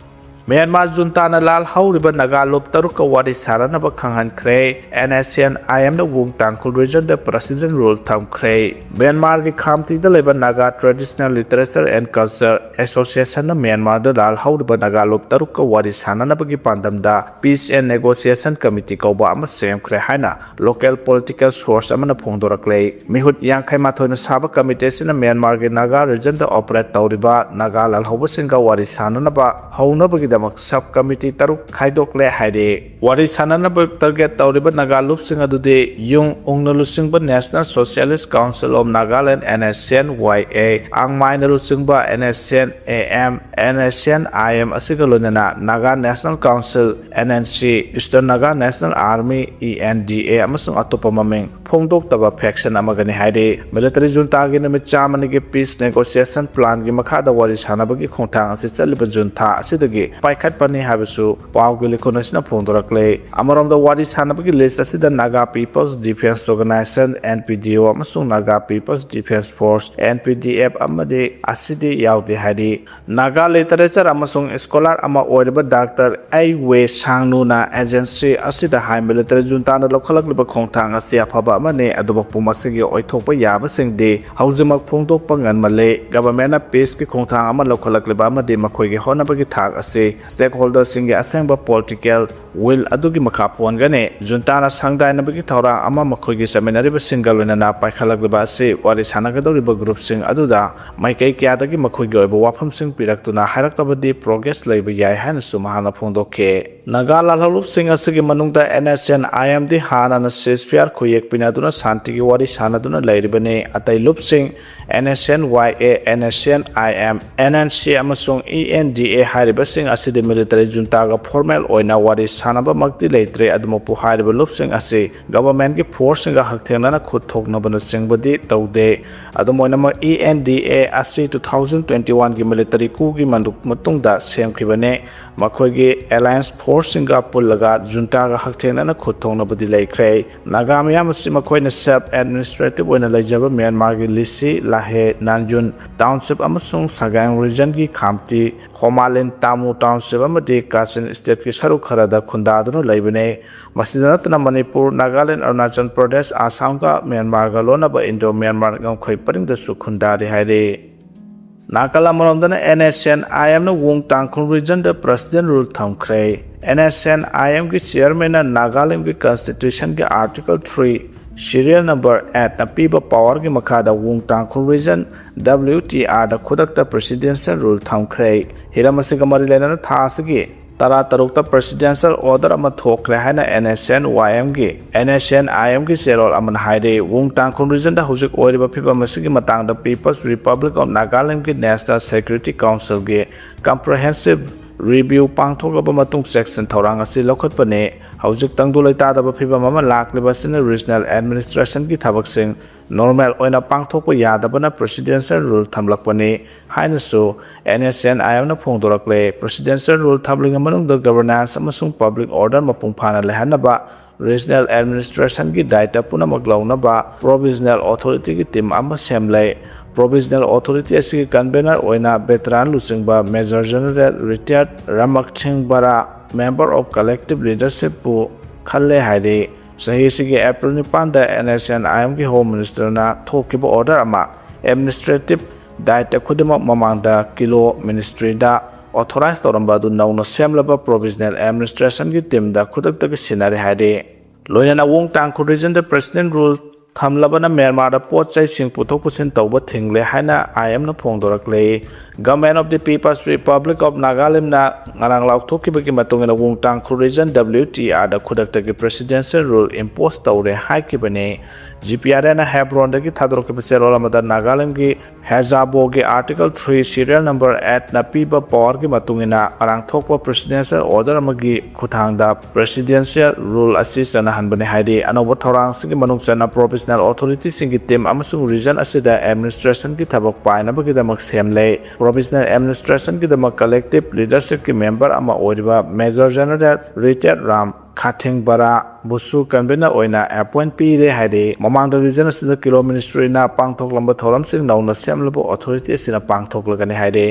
ꯃ꯭ꯌꯥꯟꯃꯥꯔ ꯖꯨꯟꯇꯥꯅ ꯂꯥꯜꯍꯧꯔꯤꯕ ꯅꯥꯒꯥ ꯂꯨꯞ ꯇꯔꯨꯛꯀ ꯋꯥꯔꯤ ꯁꯥꯅꯅꯕ ꯈꯪꯍꯟꯈ꯭ꯔꯦ꯫ NSCN-IM ꯅ ꯋꯨꯡ ꯇꯥꯡꯈꯨꯜ region ꯗ President Rule ꯊꯝꯈ꯭ꯔꯦ꯫ ꯃ꯭ꯌꯥꯟꯃꯥꯔꯒꯤ ꯈꯥꯝꯇꯤꯗ ꯂꯩꯕ Naga Traditional Literature and Culture Association ꯅ ꯃ꯭ꯌꯥꯟꯃꯥꯔꯗ ꯂꯥꯜꯍꯧꯔꯤꯕ ꯅꯥꯒꯥ ꯂꯨꯞ ꯇꯔꯨꯛꯀ ꯋꯥꯔꯤ ꯁꯥꯅꯅꯕꯒꯤ ꯄꯥꯟꯗꯝꯗ Peace and Negotiation Committee ꯀꯧꯕ ꯑꯃ ꯁꯦꯝꯈ꯭ꯔꯦ ꯍꯥꯏꯅ local political source ꯑꯃꯅ ꯐꯣꯡꯗꯣꯔꯛꯂꯦ꯫ ꯃꯤꯍꯨꯠ ꯌꯥꯡꯈꯩ ꯃꯥꯊꯣꯏꯅ ꯁꯥꯕ committee ꯑꯁꯤꯅ ꯃ꯭ꯌꯥꯟꯃꯥꯔꯒꯤ ꯅꯥꯒꯥ region ꯗ operate ꯇꯧꯔꯤꯕ ꯅꯥꯒꯥ ꯂꯥꯜꯍꯧꯕꯁꯤꯡꯒ ꯋꯥꯔꯤ ꯁꯥꯅꯅꯕ ꯍꯧꯅꯕꯒꯤꯗꯃꯛ sub committee ꯇꯔꯨꯛ ꯈꯥꯏꯗꯣꯛꯂꯦ ꯍꯥꯏꯔꯤ꯫ ꯋꯥꯔꯤ ꯁꯥꯅꯅꯕ target ꯇꯧꯔꯤꯕ ꯅꯥꯒꯥ ꯂꯨꯞꯁꯤꯡ ꯑꯗꯨꯗꯤ ꯌꯨꯡ ꯎꯡꯅ ꯂꯨꯆꯤꯡꯕ National Socialist Council of Nagaland, NSCN-YA, ꯑꯥꯡꯃꯥꯏꯅ ꯂꯨꯆꯤꯡꯕ NSCN-AM, NSCN-IM ꯑꯁꯤꯒ ꯂꯣꯏꯅꯅ Naga National Council, NNC, Eastern Naga National Army, ENDA, ꯑꯃꯁꯨꯡ ꯑꯇꯣꯞꯄ ꯃꯃꯤꯡ ꯐꯣꯡꯗꯣꯛꯇꯕ faction ꯑꯃꯒꯅꯤ ꯍꯥꯏꯔꯤ꯫ Military junta ꯒꯤ ꯅꯨꯃꯤꯠ ꯆꯥꯝꯃꯅꯤꯒꯤ peace negotiation plan ꯒꯤ ꯃꯈꯥꯗ ꯋꯥꯔꯤ ꯁꯥꯅꯕꯒꯤ ꯈꯣꯡꯊꯥꯡ ꯑꯁꯤ ꯆꯠꯂꯤꯕ ꯖꯨꯟ ꯊꯥ ꯑꯁꯤꯗꯒꯤ ꯄꯥꯏꯈꯠꯄꯅꯤ ꯍꯥꯏꯕꯁꯨ ꯄꯥꯎꯒꯤ ꯂꯤꯈꯨꯟ ꯑꯁꯤꯅ ꯐꯣꯡꯗꯣꯔꯛꯂꯦ꯫ ꯑꯃꯔꯣꯝꯗ, ꯋꯥꯔꯤ ꯁꯥꯅꯕꯒꯤ list ꯑꯁꯤꯗ Naga People's Defence Organisation, NPDO, ꯑꯃꯁꯨꯡ Naga People's Defence Force, NPDF, ꯑꯃꯗꯤ ꯑꯁꯤꯗꯤ ꯌꯥꯎꯗꯦ ꯍꯥꯏꯔꯤ꯫ ꯅꯥꯒꯥ literature ꯑꯃꯁꯨꯡ scholar ꯑꯃ ꯑꯣꯏꯔꯤꯕ Doctor ꯑꯥꯏ ꯋꯦ ꯁꯥꯡꯅꯨꯅ agency ꯑꯁꯤꯗ ꯍꯥꯏ, military junta ꯅ ꯂꯧꯈꯠꯂꯛꯂꯤꯕ ꯈꯣꯡꯊꯥꯡ ꯑꯁꯤ ꯑꯐꯕ ꯑꯃꯅꯤ, ꯑꯗꯨꯃꯛꯄꯨ ꯃꯁꯤꯒꯤ ꯑꯣꯏꯊꯣꯛꯄ ꯌꯥꯕꯁꯤꯡꯗꯤ ꯍꯧꯖꯤꯛꯃꯛ ꯐꯣꯡꯗꯣꯛꯄ ꯉꯝꯃꯜꯂꯦ꯫ Government ꯅ peace ꯀꯤ ꯈꯣꯡꯊꯥꯡ ꯑꯃ ꯂꯧꯈꯠꯂꯛꯂꯤꯕ ꯑꯃꯗꯤ ꯃꯈꯣꯏꯒꯤ ꯍꯣꯠꯅꯕꯒꯤ ꯊꯥꯛ ꯑꯁꯤ stakeholder ꯁꯤꯡꯒꯤ ꯑꯁꯦꯡꯕ political will ꯑꯗꯨꯒꯤ ꯃꯈꯥ ꯄꯣꯟꯒꯅꯤ꯫ Junta ꯅ ꯁꯪꯗꯥꯏꯅꯕꯒꯤ ꯊꯧꯔꯥꯡ ꯑꯃ ꯃꯈꯣꯏꯒꯤ ꯆꯠꯃꯤꯟꯅꯔꯤꯕꯁꯤꯡꯒ ꯂꯣꯏꯅꯅ ꯄꯥꯏꯈꯠꯂꯛꯂꯤꯕ ꯑꯁꯤ ꯋꯥꯔꯤ ꯁꯥꯟꯅꯒꯗꯧꯔꯤꯕ group ꯁꯤꯡ ꯑꯗꯨꯗ ꯃꯥꯏꯀꯩ ꯀꯌꯥꯗꯒꯤ ꯃꯈꯣꯏꯒꯤ ꯑꯣꯏꯕ ꯋꯥꯐꯝꯁꯤꯡ ꯄꯤꯔꯛꯇꯨꯅ ꯍꯥꯏꯔꯛꯂꯕꯗꯤ progress ꯂꯩꯕ ꯌꯥꯏ ꯍꯥꯏꯅꯁꯨ ꯃꯍꯥꯛꯅ ꯐꯣꯡꯗꯣꯛꯈꯤ꯫ ꯅꯥꯒꯥ ꯂꯥꯜꯍꯧꯂꯨꯞꯁꯤꯡ ꯑꯁꯤꯒꯤ ꯃꯅꯨꯡꯗ NSCN-IM ꯗꯤ ꯍꯥꯟꯅꯅ ceasefire ꯈꯨꯌꯦꯛ ꯄꯤꯅꯗꯨꯅ ꯁꯥꯟꯇꯤꯒꯤ ꯋꯥꯔꯤ ꯁꯥꯟꯅꯗꯨꯅ ꯂꯩꯔꯤꯕꯅꯤ꯫ ꯑꯇꯩ ꯂꯨꯞꯁꯤꯡ NSCN-YA, NSCN-IM, NNC ꯑꯃꯁꯨꯡ ENDA ꯍꯥꯏꯔꯤꯕꯁꯤꯡ ꯑꯁꯤꯗꯤ military junta ꯒ formal ꯑꯣꯏꯅ ꯋꯥꯔꯤ ꯁꯥꯟꯅꯕꯃꯛꯇꯤ ꯂꯩꯇ꯭ꯔꯦ꯫ ꯑꯗꯨꯃꯛꯄꯨ ꯍꯥꯏꯔꯤꯕ ꯂꯨꯞꯁꯤꯡ ꯑꯁꯤ ꯒꯚꯔꯟꯃꯦꯟꯠꯀꯤ ꯐꯣꯔꯁꯁꯤꯡꯒ ꯍꯛꯊꯦꯡꯅꯅ ꯈꯨꯠ ꯊꯣꯛꯅꯕꯅꯆꯤꯡꯕꯗꯤ ꯇꯧꯗꯦ꯫ ꯑꯗꯨꯝ ꯑꯣꯏꯅꯃꯛ, ꯏ ꯑꯦꯟ ꯗꯤ ꯑꯦ ꯑꯁꯤ two thousand twenty-one ꯒꯤ ꯃꯤꯂꯤꯇꯔꯤ ꯀꯨꯒꯤ ꯃꯇꯨꯡꯗ ꯁꯦꯝꯈꯤꯕꯅꯤ꯫ ꯃꯈꯣꯏꯒꯤ ꯑꯦꯂꯥꯏꯟꯁ ꯐꯣꯔꯁꯁꯤꯡꯒ ꯄꯨꯜꯂꯒ ꯖꯨꯟꯇꯥꯒ ꯍꯛꯊꯦꯡꯅꯅ ꯈꯨꯠ ꯊꯣꯛꯅꯕꯗꯤ ꯂꯩꯈ꯭ꯔꯦ꯫ ꯅꯥꯒꯥ ꯃꯤꯌꯥꯝ ꯑꯁꯤ ꯃꯈꯣꯏꯅ ꯁꯦꯜꯐ ꯑꯦꯗꯃꯤꯅꯤꯁꯇ꯭ꯔꯦꯇꯤꯚ ꯑꯣꯏꯅ ꯂꯩꯖꯕ ꯃ꯭ꯌꯥꯟꯃꯥꯔꯒꯤ ꯂꯤꯁꯤ, ꯂꯥꯍꯦ, ꯅꯥꯟꯖꯨꯟ ꯇꯥꯎꯟꯁꯤꯞ ꯑꯃꯁꯨꯡ ꯁꯒꯥꯡ ꯔꯤꯖꯟꯒꯤ ꯈꯥꯝꯇꯤ, ꯈꯣꯃꯥꯂꯤꯟ ꯇꯥꯃꯨ ꯇꯥꯎꯟꯁꯤꯞ ꯑꯃꯗꯤ ꯀꯥꯆꯤꯟ ꯁ꯭ꯇꯦꯠꯀꯤ ꯁꯔꯨꯛ ꯈꯔꯗ ꯈꯨꯟꯗꯥꯗꯨꯅ ꯂꯩꯕꯅꯤ꯫ ꯃꯁꯤꯗ ꯅꯠꯇꯅ ꯃꯅꯤꯄꯨꯔ, ꯅꯥꯒꯥꯂꯦꯟ, ꯑꯔꯨꯅꯥꯆꯜ ꯄ꯭ꯔꯗꯦꯁ, ꯑꯁꯥꯝꯒ ꯃ꯭ꯌꯥꯟꯃꯥꯔꯒ ꯂꯣꯟꯅꯕ ꯏꯟꯗꯣ ꯃ꯭ꯌꯥꯟꯃꯥꯔ ꯉꯝꯈꯩ ꯄꯔꯤꯡꯗꯁꯨ ꯈꯨꯟꯗꯥꯔꯤ ꯍꯥꯏꯔꯤ꯫ ꯅꯥꯒꯥꯂꯦꯟ ꯃꯔꯣꯝꯗꯅ ꯑꯦꯟ ꯑꯦꯁ ꯑꯦꯟ ꯑꯥꯏ ꯑꯦꯝꯅ ꯋꯨꯡ ꯇꯥꯡꯈꯨꯜ ꯔꯤꯖꯟꯗ ꯄ꯭ꯔꯁꯤꯗꯦꯟ ꯔꯨꯜ ꯊꯝꯈ꯭ꯔꯦ꯫ ꯑꯦꯟ ꯑꯦꯁ ꯑꯦꯟ ꯑꯥꯏ ꯑꯦꯝꯒꯤ ꯆꯤꯌꯔꯃꯦꯟꯅ ꯅꯥꯒꯥꯂꯦꯟꯒꯤ ꯀꯟꯁꯇꯤꯇ꯭ꯌꯨꯁꯟꯒꯤ article three, serial number eight ꯅ ꯄꯤꯕ ꯄꯥꯋꯔꯒꯤ ꯃꯈꯥꯗ Wung Tangkhul region, W T R ꯗ ꯈꯨꯗꯛꯇ ꯄ꯭ꯔꯦꯁꯤꯗꯦꯟꯁꯤꯌꯦꯜ ꯔꯨꯜ ꯊꯝꯈ꯭ꯔꯦ꯫ ꯍꯤꯔꯝ ꯑꯁꯤꯒ ꯃꯔꯤ ꯂꯩꯅꯅ ꯊꯥ ꯑꯁꯤꯒꯤ ꯇꯔꯥꯇꯔꯨꯛꯇ ꯄ꯭ꯔꯦꯁꯤꯗꯦꯟꯁꯤꯌꯦꯜ ꯑꯣꯔꯗꯔ ꯑꯃ ꯊꯣꯛꯈ꯭ꯔꯦ ꯍꯥꯏꯅ ꯑꯦꯟ ꯑꯦꯁ ꯑꯦꯟ ꯋꯥꯏ ꯑꯦꯝꯒꯤ, ꯑꯦꯟ ꯑꯦꯁ ꯑꯦꯟ ꯑꯥꯏ ꯑꯦꯝꯒꯤ ꯆꯦꯔꯣꯜ ꯑꯃꯅ ꯍꯥꯏꯔꯤ꯫ ꯋꯨꯡ ꯇꯥꯡꯈꯨꯜ ꯔꯤꯖꯟꯗ ꯍꯧꯖꯤꯛ ꯑꯣꯏꯔꯤꯕ ꯐꯤꯕꯝ ꯑꯁꯤꯒꯤ ꯃꯇꯥꯡꯗ People's Republic of Nagaland ꯒꯤ National Security Council ꯒꯤ comprehensive review ꯄꯥꯡꯊꯣꯛꯂꯕ ꯃꯇꯨꯡ ꯆꯦꯛꯁꯤꯟ ꯊꯧꯔꯥꯡ ꯑꯁꯤ ꯂꯧꯈꯠꯄꯅꯤ꯫ ꯍꯧꯖꯤꯛ ꯇꯪꯗꯨ ꯂꯩꯇꯥꯗꯕ ꯐꯤꯕꯝ ꯑꯃ ꯂꯥꯛꯂꯤꯕ ꯑꯁꯤꯅ ꯔꯤꯖꯅꯦꯜ ꯑꯦꯗꯃꯤꯅꯤꯁꯇ꯭ꯔꯦꯁꯟꯒꯤ ꯊꯕꯛꯁꯤꯡ ꯅꯣꯔꯃꯦꯜ ꯑꯣꯏꯅ ꯄꯥꯡꯊꯣꯛꯄ ꯌꯥꯗꯕꯅ ꯄ꯭ꯔꯦꯁꯤꯗꯦꯟꯁꯤꯌꯦꯜ ꯔꯨꯜ ꯊꯝꯂꯛꯄꯅꯤ ꯍꯥꯏꯅꯁꯨ ꯑꯦꯟ ꯑꯦꯁ ꯑꯦꯟ ꯑꯥꯏ ꯑꯦꯝꯅ ꯐꯣꯡꯗꯣꯔꯛꯂꯦ꯫ ꯄ꯭ꯔꯦꯁꯤꯗꯦꯟꯁꯤꯌꯦꯜ ꯔꯨꯜ ꯊꯝꯂꯤꯉꯩ ꯃꯅꯨꯡꯗ ꯒꯕꯔꯅꯥꯟꯁ ꯑꯃꯁꯨꯡ ꯄꯕ꯭ꯂꯤꯛ ꯑꯣꯔꯗꯔ ꯃꯄꯨꯡ ꯐꯥꯅ ꯂꯩꯍꯟꯅꯕ ꯔꯤꯖꯅꯦꯜ ꯑꯦꯗꯃꯤꯅꯤꯁꯇ꯭ꯔꯦꯁꯟꯒꯤ ꯗꯥꯏꯇ ꯄꯨꯝꯅꯃꯛ ꯂꯧꯅꯕ ꯄ꯭ꯔꯣꯚꯤꯖꯅꯦꯜ ꯑꯣꯊꯣꯔꯤꯇꯤꯒꯤ ꯇꯤꯝ ꯑꯃ ꯁꯦꯝꯂꯦ꯫ ꯄ꯭ꯔꯣꯚꯤꯖꯅꯦꯜ ꯑꯣꯊꯣꯔꯤꯇꯤ ꯑꯁꯤꯒꯤ ꯀꯟꯚꯦꯅꯔ ꯑꯣꯏꯅ ꯚꯦꯇꯔꯥꯟ ꯂꯨꯆꯤꯡꯕ ꯃꯦꯖꯔ ꯖꯦꯅꯔꯦꯜ ꯔꯤꯇꯥꯌꯔꯗ ꯔꯃꯛ ꯁꯤꯡ ꯕꯔꯥ, ꯃꯦꯝꯕꯔ ꯑꯣꯐ ꯀꯂꯦꯛꯇꯤꯚ ꯂꯤꯗꯔꯁꯤꯞꯄꯨ ꯈꯜꯂꯦ ꯍꯥꯏꯔꯤ꯫ ꯆꯍꯤ ꯑꯁꯤꯒꯤ ꯑꯦꯄ꯭ꯔꯤꯜ ꯅꯤꯄꯥꯟꯗ ꯑꯦꯟ ꯑꯦꯁ ꯑꯦꯟ ꯑꯥꯏ ꯑꯦꯝꯒꯤ ꯍꯣꯝ ꯃꯤꯅꯤꯁꯇꯔꯅ ꯊꯣꯛꯈꯤꯕ ꯑꯣꯔꯗꯔ ꯑꯃ ꯑꯦꯗꯃꯤꯅꯤꯁꯇ꯭ꯔꯦꯇꯤꯚ ꯗꯥꯏꯇ ꯈꯨꯗꯤꯡꯃꯛ ꯃꯃꯥꯡꯗ ꯀꯤꯂꯣ ꯃꯤꯅꯤꯁꯇ꯭ꯔꯤꯗ ꯑꯣꯊꯣꯔꯥꯏꯖ ꯇꯧꯔꯝꯕ ꯑꯗꯨ ꯅꯧꯅ ꯁꯦꯝꯂꯕ ꯄ꯭ꯔꯣꯚꯤꯖꯅꯦꯜ ꯑꯦꯗꯃꯤꯅꯤꯁꯇ꯭ꯔꯦꯁꯟꯒꯤ ꯇꯤꯝꯗ ꯈꯨꯗꯛꯇꯒꯤ ꯁꯤꯟꯅꯔꯦ ꯍꯥꯏꯔꯤ꯫ ꯂꯣꯏꯅꯅ ꯋꯨꯡ ꯇꯥꯡꯈꯨꯜ ꯔꯤꯖꯟꯗ ꯄ꯭ꯔꯦꯁꯤꯗꯦꯟ ꯔꯨꯜ ꯊꯝꯂꯕꯅ ꯃ꯭ꯌꯥꯟꯃꯥꯔꯗ ꯄꯣꯠ ꯆꯩꯁꯤꯡ ꯄꯨꯊꯣꯛ ꯄꯨꯁꯤꯟ ꯇꯧꯕ ꯊꯤꯡꯂꯦ ꯍꯥꯏꯅ ꯑꯥꯏ ꯑꯦꯝꯅ ꯐꯣꯡꯗꯣꯔꯛꯂꯦ꯫ Government of the People's Republic of Nagaland ꯅ ꯉꯔꯥꯡ ꯂꯥꯎꯊꯣꯛꯈꯤꯕꯒꯤ ꯃꯇꯨꯡ ꯏꯟꯅ ꯋꯨꯡꯇꯥꯡ ꯈꯨ Region W T R ꯗ ꯈꯨꯗꯛꯇꯒꯤ Presidential Rule impose ꯇꯧꯔꯦ ꯍꯥꯏꯈꯤꯕꯅꯤ꯫ G P R N ꯅ Hebron ꯗꯒꯤ ꯊꯥꯗꯣꯔꯛꯈꯤꯕ ꯆꯦꯔꯣꯜ ꯑꯃꯗ ꯅꯥꯒꯥꯂꯦꯟꯒꯤ ꯍꯦꯖꯥꯕꯣꯒꯤ Article three serial number eight ꯅ ꯄꯤꯕ power ꯒꯤ ꯃꯇꯨꯡ ꯏꯟꯅ ꯉꯔꯥꯡ ꯊꯣꯛꯄ Presidential Order ꯑꯃꯒꯤ ꯈꯨꯠꯊꯥꯡꯗ Presidential Rule ꯑꯁꯤ ꯆꯠꯅꯍꯟꯕꯅꯤ ꯍꯥꯏꯔꯤ꯫ ꯑꯅꯧꯕ ꯊꯧꯔꯥꯡꯁꯤꯡꯒꯤ ꯃꯅꯨꯡ ꯆꯟꯅ Provisional Authority ꯁꯤꯡꯒꯤ team ꯑꯃꯁꯨꯡ region ꯑꯁꯤꯗ administration ꯒꯤ ꯊꯕꯛ ꯄꯥꯏꯅꯕꯒꯤꯗꯃꯛ ꯁꯦꯝꯂꯦ꯫ Provisional Administration ꯒꯤꯗꯃꯛ collective leadership ꯀꯤ member ꯑꯃ ꯑꯣꯏꯔꯤꯕ Major General Retired Ram Khathing Bara ꯕꯨꯁꯨ convener ꯑꯣꯏꯅ appoint ꯄꯤꯔꯦ ꯍꯥꯏꯔꯤ꯫ ꯃꯃꯥꯡꯗ region ꯑꯁꯤꯗ Kilo Ministry ꯅ ꯄꯥꯡꯊꯣꯛꯂꯝꯕ ꯊꯧꯔꯝꯁꯤꯡ ꯅꯧꯅ ꯁꯦꯝꯂꯕ authority ꯑꯁꯤꯅ ꯄꯥꯡꯊꯣꯛꯂꯒꯅꯤ ꯍꯥꯏꯔꯤ꯫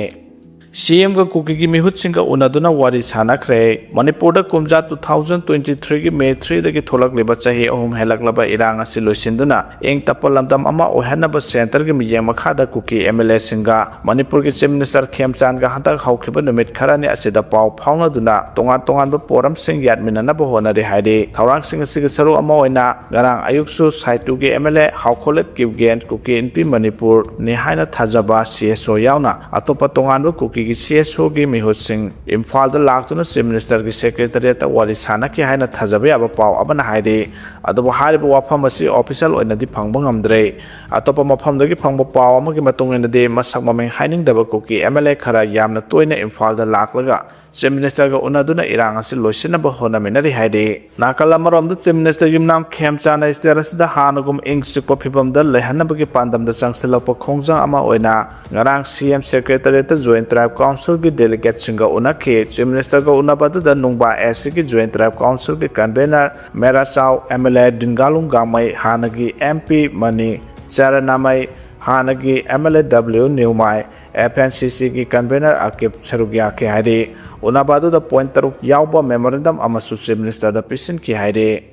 C M ꯒ ꯀꯨꯀꯤꯒꯤ ꯃꯤꯍꯨꯠꯁꯤꯡꯒ ꯎꯅꯗꯨꯅ ꯋꯥꯔꯤ ꯁꯥꯟꯅꯈ꯭ꯔꯦ꯫ ꯃꯅꯤꯄꯨꯔꯗ ꯀꯨꯝꯖꯥ two thousand twenty three ꯒꯤ May three ꯗꯒꯤ ꯊꯣꯛꯂꯛꯂꯤꯕ ꯆꯍꯤ ꯑꯍꯨꯝ ꯍꯦꯜꯂꯛꯂꯕ ꯏꯔꯥꯡ ꯑꯁꯤ ꯂꯣꯏꯁꯤꯟꯗꯨꯅ ꯏꯪ ꯇꯞꯄ ꯂꯝꯗꯝ ꯑꯃ ꯑꯣꯏꯍꯟꯅꯕ centre ꯒꯤ ꯃꯤꯠꯌꯦꯡ ꯃꯈꯥꯗ ꯀꯨꯀꯤ M L A ꯁꯤꯡꯒ ꯃꯅꯤꯄꯨꯔꯒꯤ Chief Minister ꯈꯦꯝꯆꯥꯟꯒ ꯍꯟꯗꯛ ꯍꯧꯈꯤꯕ ꯅꯨꯃꯤꯠ ꯈꯔꯅꯤ ꯑꯁꯤꯗ ꯄꯥꯎ ꯐꯥꯎꯅꯗꯨꯅ ꯇꯣꯉꯥꯟ ꯇꯣꯉꯥꯟꯕ ꯄꯣꯔꯝꯁꯤꯡ ꯌꯥꯠꯃꯤꯟꯅꯅꯕ ꯍꯣꯠꯅꯔꯤ ꯍꯥꯏꯔꯤ꯫ ꯊꯧꯔꯥꯡꯁꯤꯡ ꯑꯁꯤꯒꯤ ꯁꯔꯨꯛ ꯑꯃ ꯑꯣꯏꯅ ꯉꯔꯥꯡ ꯑꯌꯨꯛꯁꯨ ꯁꯥꯏꯇꯨꯒꯤ M L A ꯍꯥꯎꯈꯣꯂꯦꯞ ꯀꯤꯞꯒꯦꯟ, ꯀꯨꯀꯤ ꯏꯟꯄꯤ ꯃꯅꯤꯄꯨꯔꯅꯤ ꯍꯥꯏꯅ ꯊꯥꯖꯕ C S O ꯌꯥꯎꯅ ꯑꯇꯣꯞꯄ ꯇꯣꯉꯥꯟꯕ ꯀꯨꯀꯤꯒꯤ C S O ꯒꯤ ꯃꯤꯍꯨꯠꯁꯤꯡ ꯏꯝꯐꯥꯜꯗ ꯂꯥꯛꯇꯨꯅ Chief Minister ꯒꯤ Secretariat ꯇ ꯋꯥꯔꯤ ꯁꯥꯟꯅꯈꯤ ꯍꯥꯏꯅ ꯊꯥꯖꯕ ꯌꯥꯕ ꯄꯥꯎ ꯑꯃꯅ ꯍꯥꯏꯔꯤ꯫ ꯑꯗꯨꯕꯨ ꯍꯥꯏꯔꯤꯕ ꯋꯥꯐꯝ ꯑꯁꯤ official ꯑꯣꯏꯅꯗꯤ ꯐꯪꯕ ꯉꯝꯗ꯭ꯔꯦ꯫ ꯑꯇꯣꯞꯄ ꯃꯐꯝꯗꯒꯤ ꯐꯪꯕ ꯄꯥꯎ ꯑꯃꯒꯤ ꯃꯇꯨꯡ ꯏꯟꯅꯗꯤ ꯃꯁꯛ ꯃꯃꯤꯡ ꯍꯥꯏꯅꯤꯡꯗꯕ ꯀꯨꯀꯤ M L A ꯈꯔ ꯌꯥꯝꯅ ꯇꯣꯏꯅ ꯏꯝꯐꯥꯜꯗ ꯂꯥꯛꯂꯒ Chief Minister ꯒ ꯎꯅꯗꯨꯅ ꯏꯔꯥꯡ ꯑꯁꯤ ꯂꯣꯏꯁꯤꯟꯅꯕ ꯍꯣꯠꯅꯃꯤꯟꯅꯔꯤ ꯍꯥꯏꯔꯤ꯫ ꯅꯥꯀꯜ ꯑꯃꯔꯣꯝꯗ Chief Minister ꯌꯨꯝꯅꯥꯝ ꯈꯦꯝꯆꯥꯟꯅ state ꯑꯁꯤꯗ ꯍꯥꯟꯅꯒꯨꯝ ꯏꯪ ꯆꯤꯛꯄ ꯐꯤꯕꯝꯗ ꯂꯩꯍꯟꯅꯕꯒꯤ ꯄꯥꯟꯗꯝꯗ ꯆꯪꯁꯤꯜꯂꯛꯄ ꯈꯣꯡꯖꯪ ꯑꯃ ꯑꯣꯏꯅ ꯉꯔꯥꯡ C M Secretariat ꯇ Joint Tribe Council ꯒꯤ delegate ꯁꯤꯡꯒ ꯎꯅꯈꯤ꯫ Chief Minister ꯒ ꯎꯅꯕ ꯑꯗꯨꯗ ꯅꯨꯡꯕꯥ S C ꯒꯤ Joint Tribe Council ꯒꯤ convener ꯃꯦꯔꯥꯆꯥꯎ, M L A ꯗꯤꯟꯒꯥꯂꯨꯡ ꯒꯥꯡꯃꯩ, ꯍꯥꯟꯅꯒꯤ M P ꯃꯅꯤ ꯆꯔꯅꯥꯃꯩ, ꯍꯥꯟꯅꯒꯤ M L A W ꯅ꯭ꯌꯨꯃꯥꯏ, F N C C ꯒꯤ convener ꯑꯀꯤꯞ ꯁꯔꯨꯛ ꯌꯥꯈꯤ ꯍꯥꯏꯔꯤ꯫ ꯎꯅꯕ ꯑꯗꯨꯗ point ꯇꯔꯨꯛ ꯌꯥꯎꯕ memorandum ꯑꯃꯁꯨ Chief Minister ꯗ ꯄꯤꯁꯤꯟꯈꯤ ꯍꯥꯏꯔꯤ꯫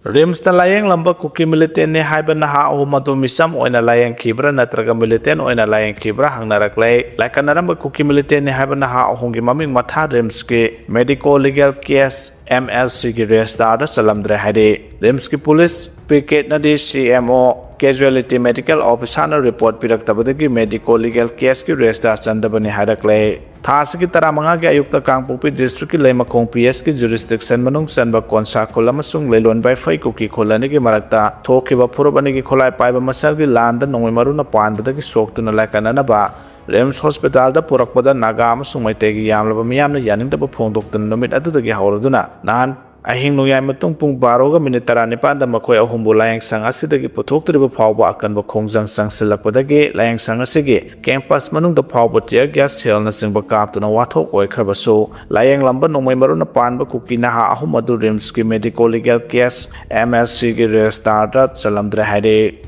RIMS ꯇ ꯂꯥꯌꯦꯡꯂꯝꯕ ꯀꯨꯀꯤ militant ꯅꯤ ꯍꯥꯏꯕ ꯅꯍꯥ ꯑꯍꯨꯝ ꯑꯗꯨ ꯃꯤꯆꯝ ꯑꯣꯏꯅ ꯂꯥꯌꯦꯡꯈꯤꯕ꯭ꯔꯥ ꯅꯠꯇ꯭ꯔꯒ militant ꯑꯣꯏꯅ ꯂꯥꯌꯦꯡꯈꯤꯕ꯭ꯔꯥ ꯍꯪꯅꯔꯛꯂꯦ꯫ ꯂꯥꯏꯀꯠꯅꯔꯝꯕ ꯀꯨꯀꯤ militant ꯅꯤ ꯍꯥꯏꯕ ꯅꯍꯥ ꯑꯍꯨꯝꯒꯤ ꯃꯃꯤꯡ ꯃꯊꯥ RIMS ꯀꯤ Medico Legal Case M L C ꯒꯤ register ꯗ ꯆꯜꯂꯝꯗ꯭ꯔꯦ ꯍꯥꯏꯔꯤ꯫ RIMS ꯀꯤ police ꯄꯤꯀꯦꯠꯅꯗꯤ C M O casualty medical ꯑꯣꯐꯤꯁꯥꯔꯅ ꯔꯤꯄꯣꯔꯠ ꯄꯤꯔꯛꯇꯕꯗꯒꯤ ꯃꯦꯗꯤꯀꯣ ꯂꯤꯒꯦꯜ ꯀꯦꯁꯀꯤ ꯔꯦꯖꯤꯁꯇꯥꯔ ꯆꯟꯗꯕꯅꯤ ꯍꯥꯏꯔꯛꯂꯦ꯫ ꯊꯥ ꯑꯁꯤꯒꯤ ꯇꯔꯥꯃꯉꯥꯒꯤ ꯑꯌꯨꯛꯇ ꯀꯥꯡꯄꯣꯛꯄꯤ ꯗꯤꯁꯇ꯭ꯔꯤꯛꯀꯤ ꯂꯩꯃꯈꯣꯡ ꯄꯤ ꯑꯦꯁꯀꯤ ꯖꯨꯔꯤꯁꯗꯤꯛꯁꯟ ꯃꯅꯨꯡ ꯆꯟꯕ ꯀꯣꯟꯁꯥ ꯈꯨꯜ ꯑꯃꯁꯨꯡ ꯂꯩꯂꯣꯟ ꯕꯥꯏꯐꯩ ꯀꯨꯀꯤ ꯈꯨꯜ ꯑꯅꯤꯒꯤ ꯃꯔꯛꯇ ꯊꯣꯛꯈꯤꯕ ꯐꯨꯔꯨꯞ ꯑꯅꯤꯒꯤ ꯈꯨꯠꯂꯥꯏ ꯄꯥꯏꯕ ꯃꯁꯦꯜꯒꯤ ꯂꯥꯟꯗ ꯅꯣꯡꯃꯩ ꯃꯔꯨꯅ ꯄꯥꯟꯕꯗꯒꯤ ꯁꯣꯛꯇꯨꯅ ꯂꯥꯏꯀꯠꯅꯅꯕ ꯔꯤꯝꯁ ꯍꯣꯁꯄꯤꯇꯥꯜꯗ ꯄꯨꯔꯛꯄꯗ ꯅꯥꯒꯥ ꯑꯃꯁꯨꯡ ꯃꯩꯇꯩꯒꯤ ꯌꯥꯝꯂꯕ ꯃꯤꯌꯥꯝꯅ ꯌꯥꯅꯤꯡꯗꯕ ꯐꯣꯡꯗꯣꯛꯇꯨꯅ ꯅꯨꯃꯤꯠ ꯑꯗꯨꯗꯒꯤ ꯍꯧꯔꯗꯨꯅ ꯅꯍꯥꯟ ꯑꯍꯤꯡ ꯅꯣꯡꯌꯥꯏ ꯃꯇꯨꯡ ꯄꯨꯡ ꯕꯥꯔꯣꯒ ꯃꯤꯅꯤꯠ ꯇꯔꯥꯅꯤꯄꯥꯟꯗ ꯃꯈꯣꯏ ꯑꯍꯨꯝꯕꯨ ꯂꯥꯌꯦꯡꯁꯪ ꯑꯁꯤꯗꯒꯤ ꯄꯨꯊꯣꯛꯇ꯭ꯔꯤꯕ ꯐꯥꯎꯕ ꯑꯀꯟꯕ ꯈꯣꯡꯖꯪ ꯆꯪꯁꯤꯜꯂꯛꯄꯗꯒꯤ ꯂꯥꯌꯦꯡꯁꯪ ꯑꯁꯤꯒꯤ ꯀꯦꯝꯄꯁ ꯃꯅꯨꯡꯗ ꯐꯥꯎꯕ tear gas shellꯅꯆꯤꯡꯕ ꯀꯥꯞꯇꯨꯅ ꯋꯥꯊꯣꯛ ꯑꯣꯏꯈ꯭ꯔꯕꯁꯨ, ꯂꯥꯌꯦꯡꯂꯝꯕ ꯅꯣꯡꯃꯩ ꯃꯔꯨꯅ ꯄꯥꯟꯕ ꯀꯨꯀꯤ ꯅꯍꯥ ꯑꯍꯨꯝ ꯑꯗꯨ ꯔꯤꯝꯁꯀꯤ medico legal case, M L ꯁꯤꯒꯤ ꯔꯦꯖꯤꯁꯇꯥꯔꯗ ꯆꯜꯂꯝꯗ꯭ꯔꯦ ꯍꯥꯏꯔꯦ꯫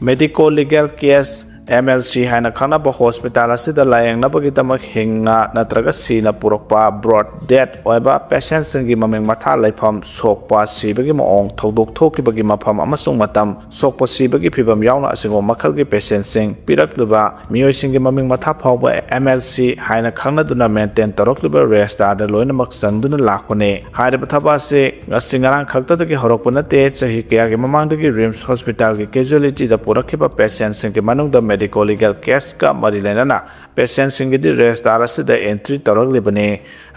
Medico legal case, M L C ꯍꯥꯏꯅ ꯈꯪꯅꯕ ꯍꯣꯁꯄꯤꯇꯥꯜ ꯑꯁꯤꯗ ꯂꯥꯌꯦꯡꯅꯕꯒꯤꯗꯃꯛ ꯍꯤꯡꯅ ꯅꯠꯇ꯭ꯔꯒ ꯁꯤꯅ ꯄꯨꯔꯛꯄ ꯕ꯭ꯔꯣꯠ ꯗꯦꯠ ꯑꯣꯏꯕ ꯄꯦꯁꯦꯟꯁꯤꯡꯒꯤ ꯃꯃꯤꯡ ꯃꯊꯥ ꯂꯩꯐꯝ, ꯁꯣꯛꯄ ꯁꯤꯕꯒꯤ ꯃꯑꯣꯡ, ꯊꯧꯗꯣꯛ ꯊꯣꯛꯈꯤꯕꯒꯤ ꯃꯐꯝ ꯑꯃꯁꯨꯡ ꯃꯇꯝ, ꯁꯣꯛꯄ ꯁꯤꯕꯒꯤ ꯐꯤꯕꯝ ꯌꯥꯎꯅ ꯑꯁꯤꯒꯨꯝꯕ ꯃꯈꯜꯒꯤ ꯄꯦꯁꯦꯟꯁꯤꯡ ꯄꯤꯔꯛꯂꯤꯕ ꯃꯤꯑꯣꯏꯁꯤꯡꯒꯤ ꯃꯃꯤꯡ ꯃꯊꯥ ꯐꯥꯎꯕ ꯑꯦꯝ ꯑꯦꯜ ꯁꯤ ꯍꯥꯏꯅ ꯈꯪꯅꯗꯨꯅ ꯃꯦꯟꯇꯦꯟ ꯇꯧꯔꯛꯂꯤꯕ ꯔꯦꯖꯤꯁꯇꯥꯔꯗ ꯂꯣꯏꯅꯃꯛ ꯆꯪꯗꯨꯅ ꯂꯥꯛꯄꯅꯤ꯫ ꯍꯥꯏꯔꯤꯕ ꯊꯕꯛ ꯑꯁꯤ ꯉꯁꯤ ꯉꯔꯥꯡ ꯈꯛꯇꯗꯒꯤ ꯍꯧꯔꯛꯄ ꯅꯠꯇꯦ꯫ ꯆꯍꯤ ꯀꯌꯥꯒꯤ ꯃꯃꯥꯡꯗꯒꯤ ꯔꯤꯝꯁ ꯍꯣꯁꯄꯤꯇꯥꯜꯒꯤ ꯀꯦꯖꯨꯋꯦꯂꯤꯇꯤꯗ ꯄꯨꯔꯛꯈꯤꯕ ꯄꯦꯁꯦꯟꯁꯤꯡꯒꯤ ꯃꯅꯨꯡꯗ ꯃꯦꯗꯤꯀꯣ ꯂꯤꯒꯦꯜ ꯀꯦꯁꯀ ꯃꯔꯤ ꯂꯩꯅꯅ ꯄꯦꯁꯦꯟꯁꯤꯡꯒꯤꯗꯤ ꯔꯦꯖꯤꯁꯇꯥꯔ ꯑꯁꯤꯗ ꯑꯦꯟꯇ꯭ꯔꯤ ꯇꯧꯔꯛꯂꯤꯕꯅꯤ꯫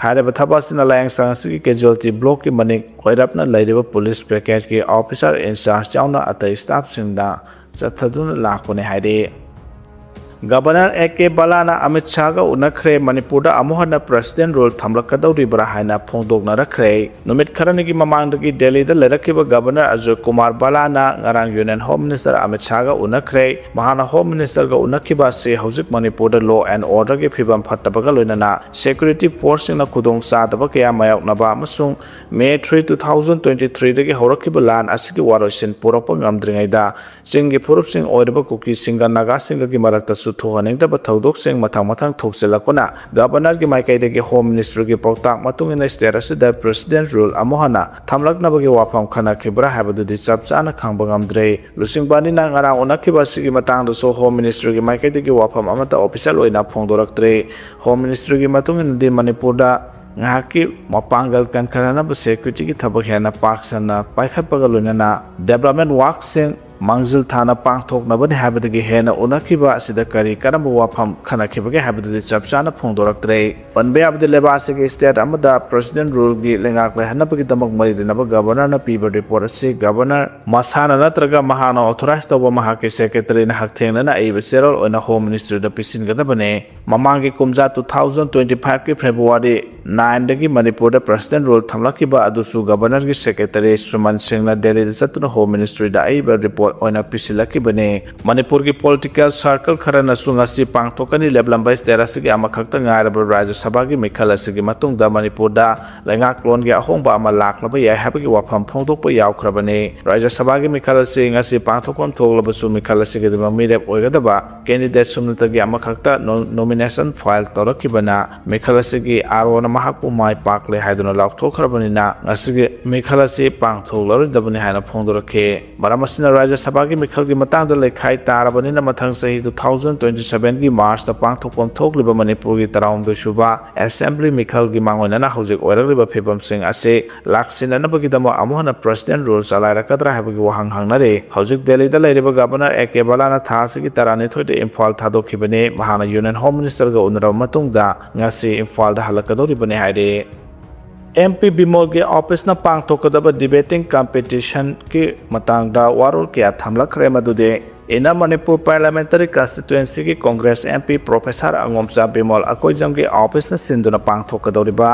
ꯍꯥꯏꯔꯤꯕ ꯊꯕꯛ ꯑꯁꯤꯅ ꯂꯥꯌꯦꯡꯁꯪ ꯑꯁꯤꯒꯤ ꯀꯦꯖꯨꯋꯦꯂꯤꯇꯤ ꯕ꯭ꯂꯣꯛꯀꯤ ꯃꯅꯤꯡ ꯑꯣꯏꯔꯞꯅ ꯂꯩꯔꯤꯕ ꯄꯨꯂꯤꯁ ꯕ꯭ꯔꯤꯒꯦꯗꯀꯤ ꯑꯣꯐꯤꯁꯥꯔ ꯏꯟꯆꯥꯔꯖ ꯌꯥꯎꯅ ꯑꯇꯩ ꯁ꯭ꯇꯥꯐꯁꯤꯡꯗ ꯆꯠꯊꯗꯨꯅ ꯂꯥꯛꯄꯅꯤ ꯍꯥꯏꯔꯤ꯫ ꯒꯕꯔꯅꯔ ꯑꯦ ꯀꯦ ꯕꯂꯥꯅ ꯑꯃꯤꯠ ꯁꯥꯍꯒ ꯎꯅꯈ꯭ꯔꯦ꯫ ꯃꯅꯤꯄꯨꯔꯗ ꯑꯃꯨꯛ ꯍꯟꯅ president rule ꯊꯝꯂꯛꯀꯗꯧꯔꯤꯕ꯭ꯔꯥ ꯍꯥꯏꯅ ꯐꯣꯡꯗꯣꯛꯅꯔꯛꯈ꯭ꯔꯦ꯫ ꯅꯨꯃꯤꯠ ꯈꯔꯅꯤꯒꯤ ꯃꯃꯥꯡꯗꯒꯤ ꯗꯦꯜꯂꯤꯗ ꯂꯩꯔꯛꯈꯤꯕ ꯒꯕꯔꯅꯔ ꯑꯖꯣꯏ ꯀꯨꯃꯥꯔ ꯕꯂꯥꯅ ꯉꯔꯥꯡ ꯌꯨꯅꯤꯌꯟ ꯍꯣꯝ ꯃꯤꯅꯤꯁꯇꯔ ꯑꯃꯤꯠ ꯁꯥꯍꯒ ꯎꯅꯈ꯭ꯔꯦ꯫ ꯃꯍꯥꯛꯅ ꯍꯣꯝ ꯃꯤꯅꯤꯁꯇꯔꯒ ꯎꯅꯈꯤꯕ ꯑꯁꯤ ꯍꯧꯖꯤꯛ ꯃꯅꯤꯄꯨꯔꯗ law and orderꯒꯤ ꯐꯤꯕꯝ ꯐꯠꯇꯕꯒ ꯂꯣꯏꯅꯅ security forceꯁꯤꯡꯅ ꯈꯨꯗꯣꯡ ꯆꯥꯗꯕ ꯀꯌꯥ ꯃꯥꯌꯣꯛꯅꯕ ꯑꯃꯁꯨꯡ May three, two thousand twenty threeꯗꯒꯤ ꯍꯧꯔꯛꯈꯤꯕ ꯂꯥꯟ ꯑꯁꯤꯒꯤ ꯋꯥꯔꯣꯏꯁꯤꯟ ꯄꯨꯔꯛꯄ ꯉꯝꯗ꯭ꯔꯤꯉꯩꯗ ꯆꯤꯡꯒꯤ ꯐꯨꯔꯨꯞꯁꯤꯡ ꯑꯣꯏꯔꯤꯕ ꯀꯨꯀꯤꯁꯤꯡꯒ ꯅꯥꯒꯥꯁꯤꯡꯒꯒꯤ ꯃꯔꯛꯇꯁꯨ ꯊꯣꯛꯍꯟꯅꯤꯡꯗꯕ ꯊꯧꯗꯣꯛꯁꯤꯡ ꯃꯊꯪ ꯃꯊꯪ ꯊꯣꯛꯆꯤꯜꯂꯛꯄꯅ ꯒꯕꯔꯅꯔꯒꯤ ꯃꯥꯏꯀꯩꯗꯒꯤ ꯍꯣꯝ ꯃꯤꯅꯤꯁꯇ꯭ꯔꯤꯒꯤ ꯄꯥꯎꯇꯥꯛ ꯃꯇꯨꯡ ꯏꯟꯅ state ꯑꯁꯤꯗ president rule ꯑꯃꯨꯛ ꯍꯟꯅ ꯊꯝꯂꯛꯅꯕꯒꯤ ꯋꯥꯐꯝ ꯈꯟꯅꯈꯤꯕ꯭ꯔꯥ ꯍꯥꯏꯕꯗꯨꯗꯤ ꯆꯞ ꯆꯥꯅ ꯈꯪꯕ ꯉꯝꯗ꯭ꯔꯦ꯫ ꯂꯨꯆꯤꯡꯕ ꯑꯅꯤꯅ ꯉꯔꯥꯡ ꯎꯅꯈꯤꯕ ꯑꯁꯤꯒꯤ ꯃꯇꯥꯡꯗꯁꯨ ꯍꯣꯝ ꯃꯤꯅꯤꯁꯇ꯭ꯔꯤꯒꯤ ꯃꯥꯏꯀꯩꯗꯒꯤ ꯋꯥꯐꯝ ꯑꯃꯠꯇ official ꯑꯣꯏꯅ ꯐꯣꯡꯗꯣꯔꯛꯇ꯭ꯔꯤ꯫ ꯍꯣꯝ ꯃꯤꯅꯤꯁꯇ꯭ꯔꯤꯒꯤ ꯃꯇꯨꯡ ꯏꯟꯅꯗꯤ ꯃꯅꯤꯄꯨꯔꯗ ꯉꯥꯏꯍꯥꯛꯀꯤ ꯃꯄꯥꯡꯒꯜ ꯀꯟꯈꯠꯍꯟꯅꯕ ꯁꯦꯀ꯭ꯌꯨꯔꯤꯇꯤꯒꯤ ꯊꯕꯛ ꯍꯦꯟꯅ ꯄꯥꯛ ꯁꯟꯅ ꯄꯥꯏꯈꯠꯄꯒ ꯂꯣꯏꯅꯅ ꯗꯦꯕꯂꯞꯃꯦꯟ ꯋꯥꯔꯛꯁꯤꯡ ꯃꯥꯡꯖꯤꯜ ꯊꯥꯅ ꯄꯥꯡꯊꯣꯛꯅꯕꯅꯤ ꯍꯥꯏꯕꯗꯒꯤ ꯍꯦꯟꯅ ꯎꯅꯈꯤꯕ ꯑꯁꯤꯗ ꯀꯔꯤ ꯀꯔꯝꯕ ꯋꯥꯐꯝ ꯈꯟꯅꯈꯤꯕꯒꯦ ꯍꯥꯏꯕꯗꯨꯗꯤ ꯆꯞ ꯆꯥꯅ ꯐꯣꯡꯗꯣꯔꯛꯇ꯭ꯔꯦ꯫ ꯄꯟꯕ ꯌꯥꯕꯗꯤ, ꯂꯩꯕꯥꯛ ꯑꯁꯤꯒꯤ ꯁ꯭ꯇꯦꯠ ꯑꯃꯗ ꯄ꯭ꯔꯦꯁꯤꯗꯦꯟ ꯔꯨꯜꯒꯤ ꯂꯩꯉꯥꯛ ꯂꯩꯍꯟꯅꯕꯒꯤꯗꯃꯛ ꯃꯔꯤ ꯂꯩꯅꯕ ꯒꯕꯔꯅꯔꯅ ꯄꯤꯕ ꯔꯤꯄꯣꯔꯠ ꯑꯁꯤ ꯒꯕꯔꯅꯔ ꯃꯁꯥꯅ ꯅꯠꯇ꯭ꯔꯒ ꯃꯍꯥꯛꯅ ꯑꯣꯊꯣꯔꯥꯏꯖ ꯇꯧꯕ ꯃꯍꯥꯛꯀꯤ ꯁꯦꯀ꯭ꯔꯦꯇꯔꯤꯅ ꯍꯛꯊꯦꯡꯅꯅ ꯑꯏꯕ ꯆꯦꯔꯣꯜ ꯑꯣꯏꯅ ꯍꯣꯝ ꯃꯤꯅꯤꯁꯇ꯭ꯔꯤꯗ ꯄꯤꯁꯤꯟꯒꯗꯕꯅꯤ꯫ ꯃꯃꯥꯡꯒꯤ ꯀꯨꯝꯖꯥ two thousand twenty five ꯀꯤ ꯐꯦꯕ꯭ꯔꯨꯋꯥꯔꯤ nine ꯗꯒꯤ ꯃꯅꯤꯄꯨꯔꯗ ꯄ꯭ꯔꯦꯁꯤꯗꯦꯟ ꯔꯨꯜ ꯊꯝꯂꯛꯈꯤꯕ ꯑꯗꯨꯁꯨ ꯒꯕꯔꯅꯔꯒꯤ ꯁꯦꯀ꯭ꯔꯦꯇꯔꯤ ꯁꯨꯃꯟ ꯁꯤꯡꯅ ꯗꯦꯜꯂꯤꯗ ꯆꯠꯇꯨꯅ ꯍꯣꯝ ꯃꯤꯅꯤꯁꯇ꯭ꯔꯤꯗ ꯑꯏꯕ ꯔꯤꯄꯣꯔꯠ ꯑꯣꯏꯅ ꯄꯤꯁꯤꯜꯂꯛꯈꯤꯕꯅꯤ꯫ ꯃꯅꯤꯄꯨꯔꯒꯤ ꯄꯣꯂꯤꯇꯤꯀꯦꯜ ꯁꯥꯔꯀꯜ ꯈꯔꯅꯁꯨ ꯉꯁꯤ ꯄꯥꯡꯊꯣꯛꯀꯅꯤ ꯂꯦꯞꯂꯝꯕ ꯁ꯭ꯇꯦꯠ ꯑꯁꯤꯒꯤ ꯑꯃꯈꯛꯇ ꯉꯥꯏꯔꯕ ꯔꯥꯖ꯭ꯌ ꯁꯚꯥꯒꯤ ꯃꯤꯈꯜ ꯑꯁꯤꯒꯤ ꯃꯇꯨꯡꯗ ꯃꯅꯤꯄꯨꯔꯗ ꯂꯩꯉꯥꯛꯂꯣꯟꯒꯤ ꯑꯍꯣꯡꯕ ꯑꯃ ꯂꯥꯛꯂꯕ ꯌꯥꯏ ꯍꯥꯏꯕꯒꯤ ꯋꯥꯐꯝ ꯐꯣꯡꯗꯣꯛꯄ ꯌꯥꯎꯈ꯭ꯔꯕꯅꯤ꯫ ꯔꯥꯖ꯭ꯌ ꯁꯚꯥꯒꯤ ꯃꯤꯈꯜ ꯑꯁꯤ ꯉꯁꯤ ꯄꯥꯡꯊꯣꯛꯐꯝ ꯊꯣꯛꯂꯕꯁꯨ ꯃꯤꯈꯜ ꯑꯁꯤꯒꯤꯗꯃꯛ ꯃꯤꯔꯦꯞ ꯑꯣꯏꯒꯗꯕ ꯀꯦꯟꯗꯤꯗꯦꯠ ꯁꯨꯞꯅꯇꯒꯤ ꯑꯃꯈꯛꯇ ꯅꯣ-, ꯅꯣꯃꯤꯅꯦꯁꯟ ꯐꯥꯏꯜ ꯇꯧꯔꯛꯈꯤꯕꯅ ꯃꯤꯈꯜ ꯑꯁꯤꯒꯤ ꯑꯥꯔꯣꯅ ꯃꯍꯥꯛꯄꯨ ꯃꯥꯏ ꯄꯥꯛꯂꯦ ꯍꯥꯏꯗꯨꯅ ꯂꯥꯎꯊꯣꯛꯈ꯭ꯔꯕꯅꯤꯅ ꯉꯁꯤꯒꯤ ꯃꯤꯈꯜ ꯑꯁꯤ ꯄꯥꯡꯊꯣꯛꯂꯔꯣꯏꯗꯕꯅꯤ ꯍꯥꯏꯅ ꯐꯣꯡꯗꯣꯔꯛꯈꯤ꯫ ꯃꯔꯝ ꯑꯁꯤꯅ ꯔꯥꯖ꯭ꯌ ꯁꯚꯥꯒꯤ ꯃꯤꯈꯜꯒꯤ ꯃꯇꯥꯡꯗ ꯂꯩꯈꯥꯏ ꯇꯥꯔꯕꯅꯤꯅ ꯃꯊꯪ ꯆꯍꯤ two thousand twenty seven ꯒꯤ ꯃꯥꯔꯆꯇ ꯄꯥꯡꯊꯣꯛꯐꯝ ꯊꯣꯛꯂꯤꯕ ꯃꯅꯤꯄꯨꯔꯒꯤ ꯇꯔꯥꯍꯨꯝꯗꯣꯏ ꯁꯨꯕ ꯑꯦꯁꯦꯝꯕ꯭ꯂꯤ ꯃꯤꯈꯜꯒꯤ ꯃꯥꯡꯑꯣꯏꯅꯅ ꯍꯧꯖꯤꯛ ꯑꯣꯏꯔꯛꯂꯤꯕ ꯐꯤꯕꯝꯁꯤꯡ ꯑꯁꯤ ꯂꯥꯛꯁꯤꯟꯅꯅꯕꯒꯤꯗꯃꯛ ꯑꯃꯨꯛ ꯍꯟꯅ ꯄ꯭ꯔꯦꯁꯤꯗꯦꯟ ꯔꯨꯜ ꯆꯂꯥꯏꯔꯛꯀꯗ꯭ꯔꯥ ꯍꯥꯏꯕꯒꯤ ꯋꯥꯍꯪ ꯍꯪꯅꯔꯤ꯫ ꯍꯧꯖꯤꯛ ꯗꯦꯜꯂꯤꯗ ꯂꯩꯔꯤꯕ ꯒꯕꯔꯅꯔ ꯑꯦ ꯀꯦ ꯕꯂꯥꯅ ꯊꯥ ꯑꯁꯤꯒꯤ ꯇꯔꯥꯅꯤꯊꯣꯏꯗ ꯏꯝꯐꯥꯜ ꯊꯥꯗꯣꯛꯈꯤꯕꯅꯤ꯫ ꯃꯍꯥꯛꯅ ꯌꯨꯅꯤꯌꯟ ꯍꯣꯝ ꯃꯤꯅꯤꯁꯇꯔꯒ ꯎꯅꯔꯕ ꯃꯇꯨꯡꯗ ꯉꯁꯤ ꯏꯝꯐꯥꯜꯗ ꯍꯜꯂꯛꯀꯗꯧꯔꯤꯕꯅꯤ ꯍꯥꯏꯔꯤ꯫ ꯑꯦꯝ ꯄꯤ ꯕꯤꯃꯣꯜꯒꯤ ꯑꯣꯐꯤꯁꯅ ꯄꯥꯡꯊꯣꯛꯀꯗꯕ ꯗꯤꯕꯦꯇꯤꯡ ꯀꯝꯄꯤꯇꯤꯁꯟꯒꯤ ꯃꯇꯥꯡꯗ ꯋꯥꯔꯣꯜ ꯀꯌꯥ ꯊꯝꯂꯛꯈ꯭ꯔꯦ, ꯃꯗꯨꯗꯤ ꯏꯟꯅꯔ ꯃꯅꯤꯄꯨꯔ ꯄꯥꯔꯂꯤꯌꯥꯃꯦꯟꯇꯔꯤ ꯀꯟꯁꯇꯤꯇ꯭ꯋꯦꯟꯁꯤꯒꯤ Congress M P professor Angomcha Bimol ꯑꯀꯣꯏꯖꯝꯒꯤ ꯑꯣꯐꯤꯁꯅ ꯁꯤꯟꯗꯨꯅ ꯄꯥꯡꯊꯣꯛꯀꯗꯧꯔꯤꯕ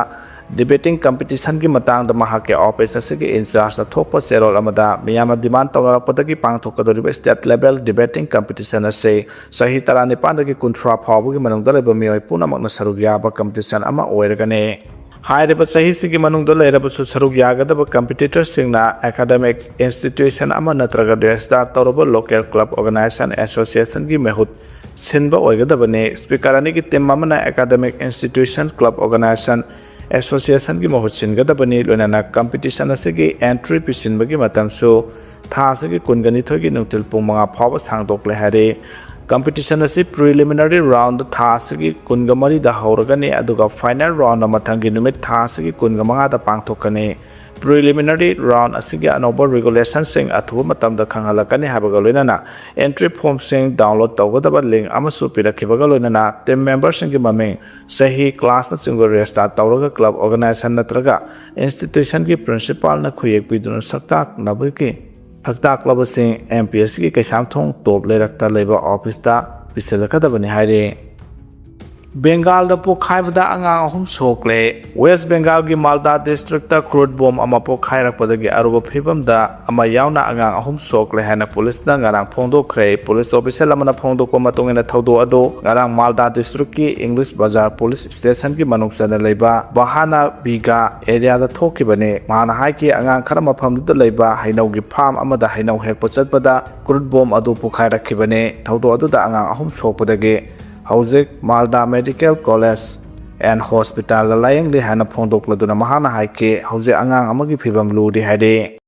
ꯗꯤꯕꯦꯇꯤꯡ ꯀꯝꯄꯤꯇꯤꯁꯟꯒꯤ ꯃꯇꯥꯡꯗ ꯃꯍꯥꯛꯀꯤ ꯑꯣꯐꯤꯁ ꯑꯁꯤꯒꯤ ꯏꯟꯆꯥꯔꯖꯅ ꯊꯣꯛꯄ ꯆꯦꯔꯣꯜ ꯑꯃꯗ ꯃꯤꯌꯥꯝꯅ ꯗꯤꯃꯥꯟ ꯇꯧꯅꯔꯛꯄꯗꯒꯤ ꯄꯥꯡꯊꯣꯛꯀꯗꯧꯔꯤꯕ ꯁ꯭ꯇꯦꯠ ꯂꯦꯚꯦꯜ ꯗꯤꯕꯦꯇꯤꯡ ꯀꯝꯄꯤꯇꯤꯁꯟ ꯑꯁꯤ ꯆꯍꯤ ꯇꯔꯥꯅꯤꯄꯥꯟꯗꯒꯤ ꯀꯨꯟꯊ꯭ꯔꯥ ꯐꯥꯎꯕꯒꯤ ꯃꯅꯨꯡꯗ ꯂꯩꯕ ꯃꯤꯑꯣꯏ ꯄꯨꯝꯅꯃꯛꯅ ꯁꯔꯨꯛ ꯌꯥꯕ ꯀꯝꯄꯤꯇꯤꯁꯟ ꯑꯃ ꯑꯣꯏꯔꯒꯅꯤ꯫ ꯍꯥꯏꯔꯤꯕ ꯆꯍꯤꯁꯤꯒꯤ ꯃꯅꯨꯡꯗ ꯂꯩꯔꯕꯁꯨ ꯁꯔꯨꯛ ꯌꯥꯒꯗꯕ ꯀꯝꯄꯤꯇꯤꯇꯔꯁꯤꯡꯅ ꯑꯦꯀꯥꯗꯦꯃꯤꯛ ꯏꯟꯁꯇꯤꯇ꯭ꯌꯨꯁꯟ ꯑꯃ ꯅꯠꯇ꯭ꯔꯒ ꯔꯦꯖꯤꯁꯇꯥꯔ ꯇꯧꯔꯕ ꯂꯣꯀꯦꯜ ꯀ꯭ꯂꯕ ꯑꯣꯔꯒꯅꯥꯏꯖꯦꯁꯟ ꯑꯦꯁꯣꯁꯤꯌꯦꯁꯟꯒꯤ ꯃꯍꯨꯠ ꯁꯤꯟꯕ ꯑꯣꯏꯒꯗꯕꯅꯤ꯫ ꯁ꯭ꯄꯤꯀꯔ ꯑꯅꯤꯒꯤ ꯇꯤꯝ ꯑꯃꯅ ꯑꯦꯀꯥꯗꯦꯃꯤꯛ ꯏꯟꯁꯇꯤꯇ꯭ꯌꯨꯁꯟ, ꯀ꯭ꯂꯕ ꯑꯣꯔꯒꯅꯥꯏꯖꯦꯁꯟ ꯑꯦꯁꯣꯁꯤꯌꯦꯁꯟꯒꯤ ꯃꯍꯨꯠ ꯁꯤꯟꯒꯗꯕꯅꯤ꯫ ꯂꯣꯏꯅꯅ ꯀꯝꯄꯤꯇꯤꯁꯟ ꯑꯁꯤꯒꯤ ꯑꯦꯟꯇ꯭ꯔꯤ ꯄꯤꯁꯤꯟꯕꯒꯤ ꯃꯇꯝꯁꯨ ꯊꯥ ꯑꯁꯤꯒꯤ ꯀꯨꯟꯒ ꯅꯤꯊꯣꯏꯒꯤ ꯅꯨꯡꯊꯤꯜ ꯄꯨꯡ ꯃꯉꯥ ꯐꯥꯎꯕ ꯁꯥꯡꯗꯣꯛꯂꯦ ꯍꯥꯏꯔꯤ꯫ Competition ꯑꯁꯤ preliminary round ꯊꯥ ꯑꯁꯤꯒꯤ ꯀꯨꯟꯒ ꯃꯔꯤꯗ ꯍꯧꯔꯒꯅꯤ, ꯑꯗꯨꯒ final round ꯃꯊꯪꯒꯤ ꯅꯨꯃꯤꯠ ꯊꯥ ꯑꯁꯤꯒꯤ ꯀꯨꯟꯒ ꯃꯉꯥꯗ ꯄꯥꯡꯊꯣꯛꯀꯅꯤ꯫ Preliminary round ꯑꯁꯤꯒꯤ ꯑꯅꯧꯕ regulationꯁꯤꯡ ꯑꯊꯨꯕ ꯃꯇꯝꯗ ꯈꯪꯍꯜꯂꯛꯀꯅꯤ ꯍꯥꯏꯕꯒ ꯂꯣꯏꯅꯅ entry formꯁꯤꯡ download ꯇꯧꯒꯗꯕ link ꯑꯃꯁꯨ ꯄꯤꯔꯛꯈꯤꯕꯒ ꯂꯣꯏꯅꯅ team memberꯁꯤꯡꯒꯤ ꯃꯃꯤꯡ, ꯆꯍꯤ, classꯅꯆꯤꯡꯕ register ꯇꯧꯔꯒ club organization ꯅꯠꯇ꯭ꯔꯒ institutionꯒꯤ principalꯅ ꯈꯨꯌꯦꯛ ꯄꯤꯗꯨꯅ ꯁꯛꯇꯥꯛꯅꯕꯒꯤ ꯁꯛꯇꯥꯛꯂꯕꯁꯤꯡ MPSCꯒꯤ ꯀꯩꯁꯥꯝꯊꯣꯡ top ꯂꯩꯔꯛꯇ ꯂꯩꯕ officeꯇ ꯄꯤꯁꯤꯜꯂꯛꯀꯗꯕꯅꯤ ꯍꯥꯏꯔꯤ꯫ ꯕꯦꯡꯒꯥꯜꯗ ꯄꯣꯈꯥꯏꯕꯗ ꯑꯉꯥꯡ ꯑꯍꯨꯝ ꯁꯣꯛꯂꯦ꯫ West Bengalꯒꯤ ꯃꯥꯜꯗꯥ districtꯇ crude bomb ꯑꯃ ꯄꯣꯈꯥꯏꯔꯛꯄꯗꯒꯤ ꯑꯔꯨꯕ ꯐꯤꯕꯝꯗ ꯑꯃ ꯌꯥꯎꯅ ꯑꯉꯥꯡ ꯑꯍꯨꯝ ꯁꯣꯛꯂꯦ ꯍꯥꯏꯅ ꯄꯨꯂꯤꯁꯅ ꯉꯔꯥꯡ ꯐꯣꯡꯗꯣꯛꯈ꯭ꯔꯦ꯫ ꯄꯨꯂꯤꯁ official ꯑꯃꯅ ꯐꯣꯡꯗꯣꯛꯄ ꯃꯇꯨꯡ ꯏꯟꯅ ꯊꯧꯗꯣꯛ ꯑꯗꯨ ꯉꯔꯥꯡ ꯃꯥꯜꯗꯥ districtꯀꯤ English Bazar police stationꯒꯤ ꯃꯅꯨꯡ ꯆꯟꯅ ꯂꯩꯕ ꯕꯍꯥꯅꯥ ꯕꯤꯒꯥ areaꯗ ꯊꯣꯛꯈꯤꯕꯅꯤ꯫ ꯃꯍꯥꯛꯅ ꯍꯥꯏꯈꯤ, ꯑꯉꯥꯡ ꯈꯔ ꯃꯐꯝꯗꯨꯗ ꯂꯩꯕ ꯍꯩꯅꯧꯒꯤ farm ꯑꯃꯗ ꯍꯩꯅꯧ ꯍꯦꯛꯄ ꯆꯠꯄꯗ crude bomb ꯑꯗꯨ ꯄꯣꯈꯥꯏꯔꯛꯈꯤꯕꯅꯤ꯫ ꯊꯧꯗꯣꯛ ꯑꯗꯨꯗ ꯑꯉꯥꯡ ꯑꯍꯨꯝ ꯁꯣꯛꯄꯗꯒꯤ ꯍꯧꯖꯤꯛ ꯃꯥꯜꯗꯥ Medical College and Hospitalꯗ ꯂꯥꯌꯦꯡꯂꯤ ꯍꯥꯏꯅ ꯐꯣꯡꯗꯣꯛꯂꯗꯨꯅ ꯃꯍꯥꯛꯅ ꯍꯥꯏꯈꯤ, ꯍꯧꯖꯤꯛ ꯑꯉꯥꯡ ꯑꯃꯒꯤ ꯐꯤꯕꯝ ꯂꯨꯔꯤ ꯍꯥꯏꯔꯤ꯫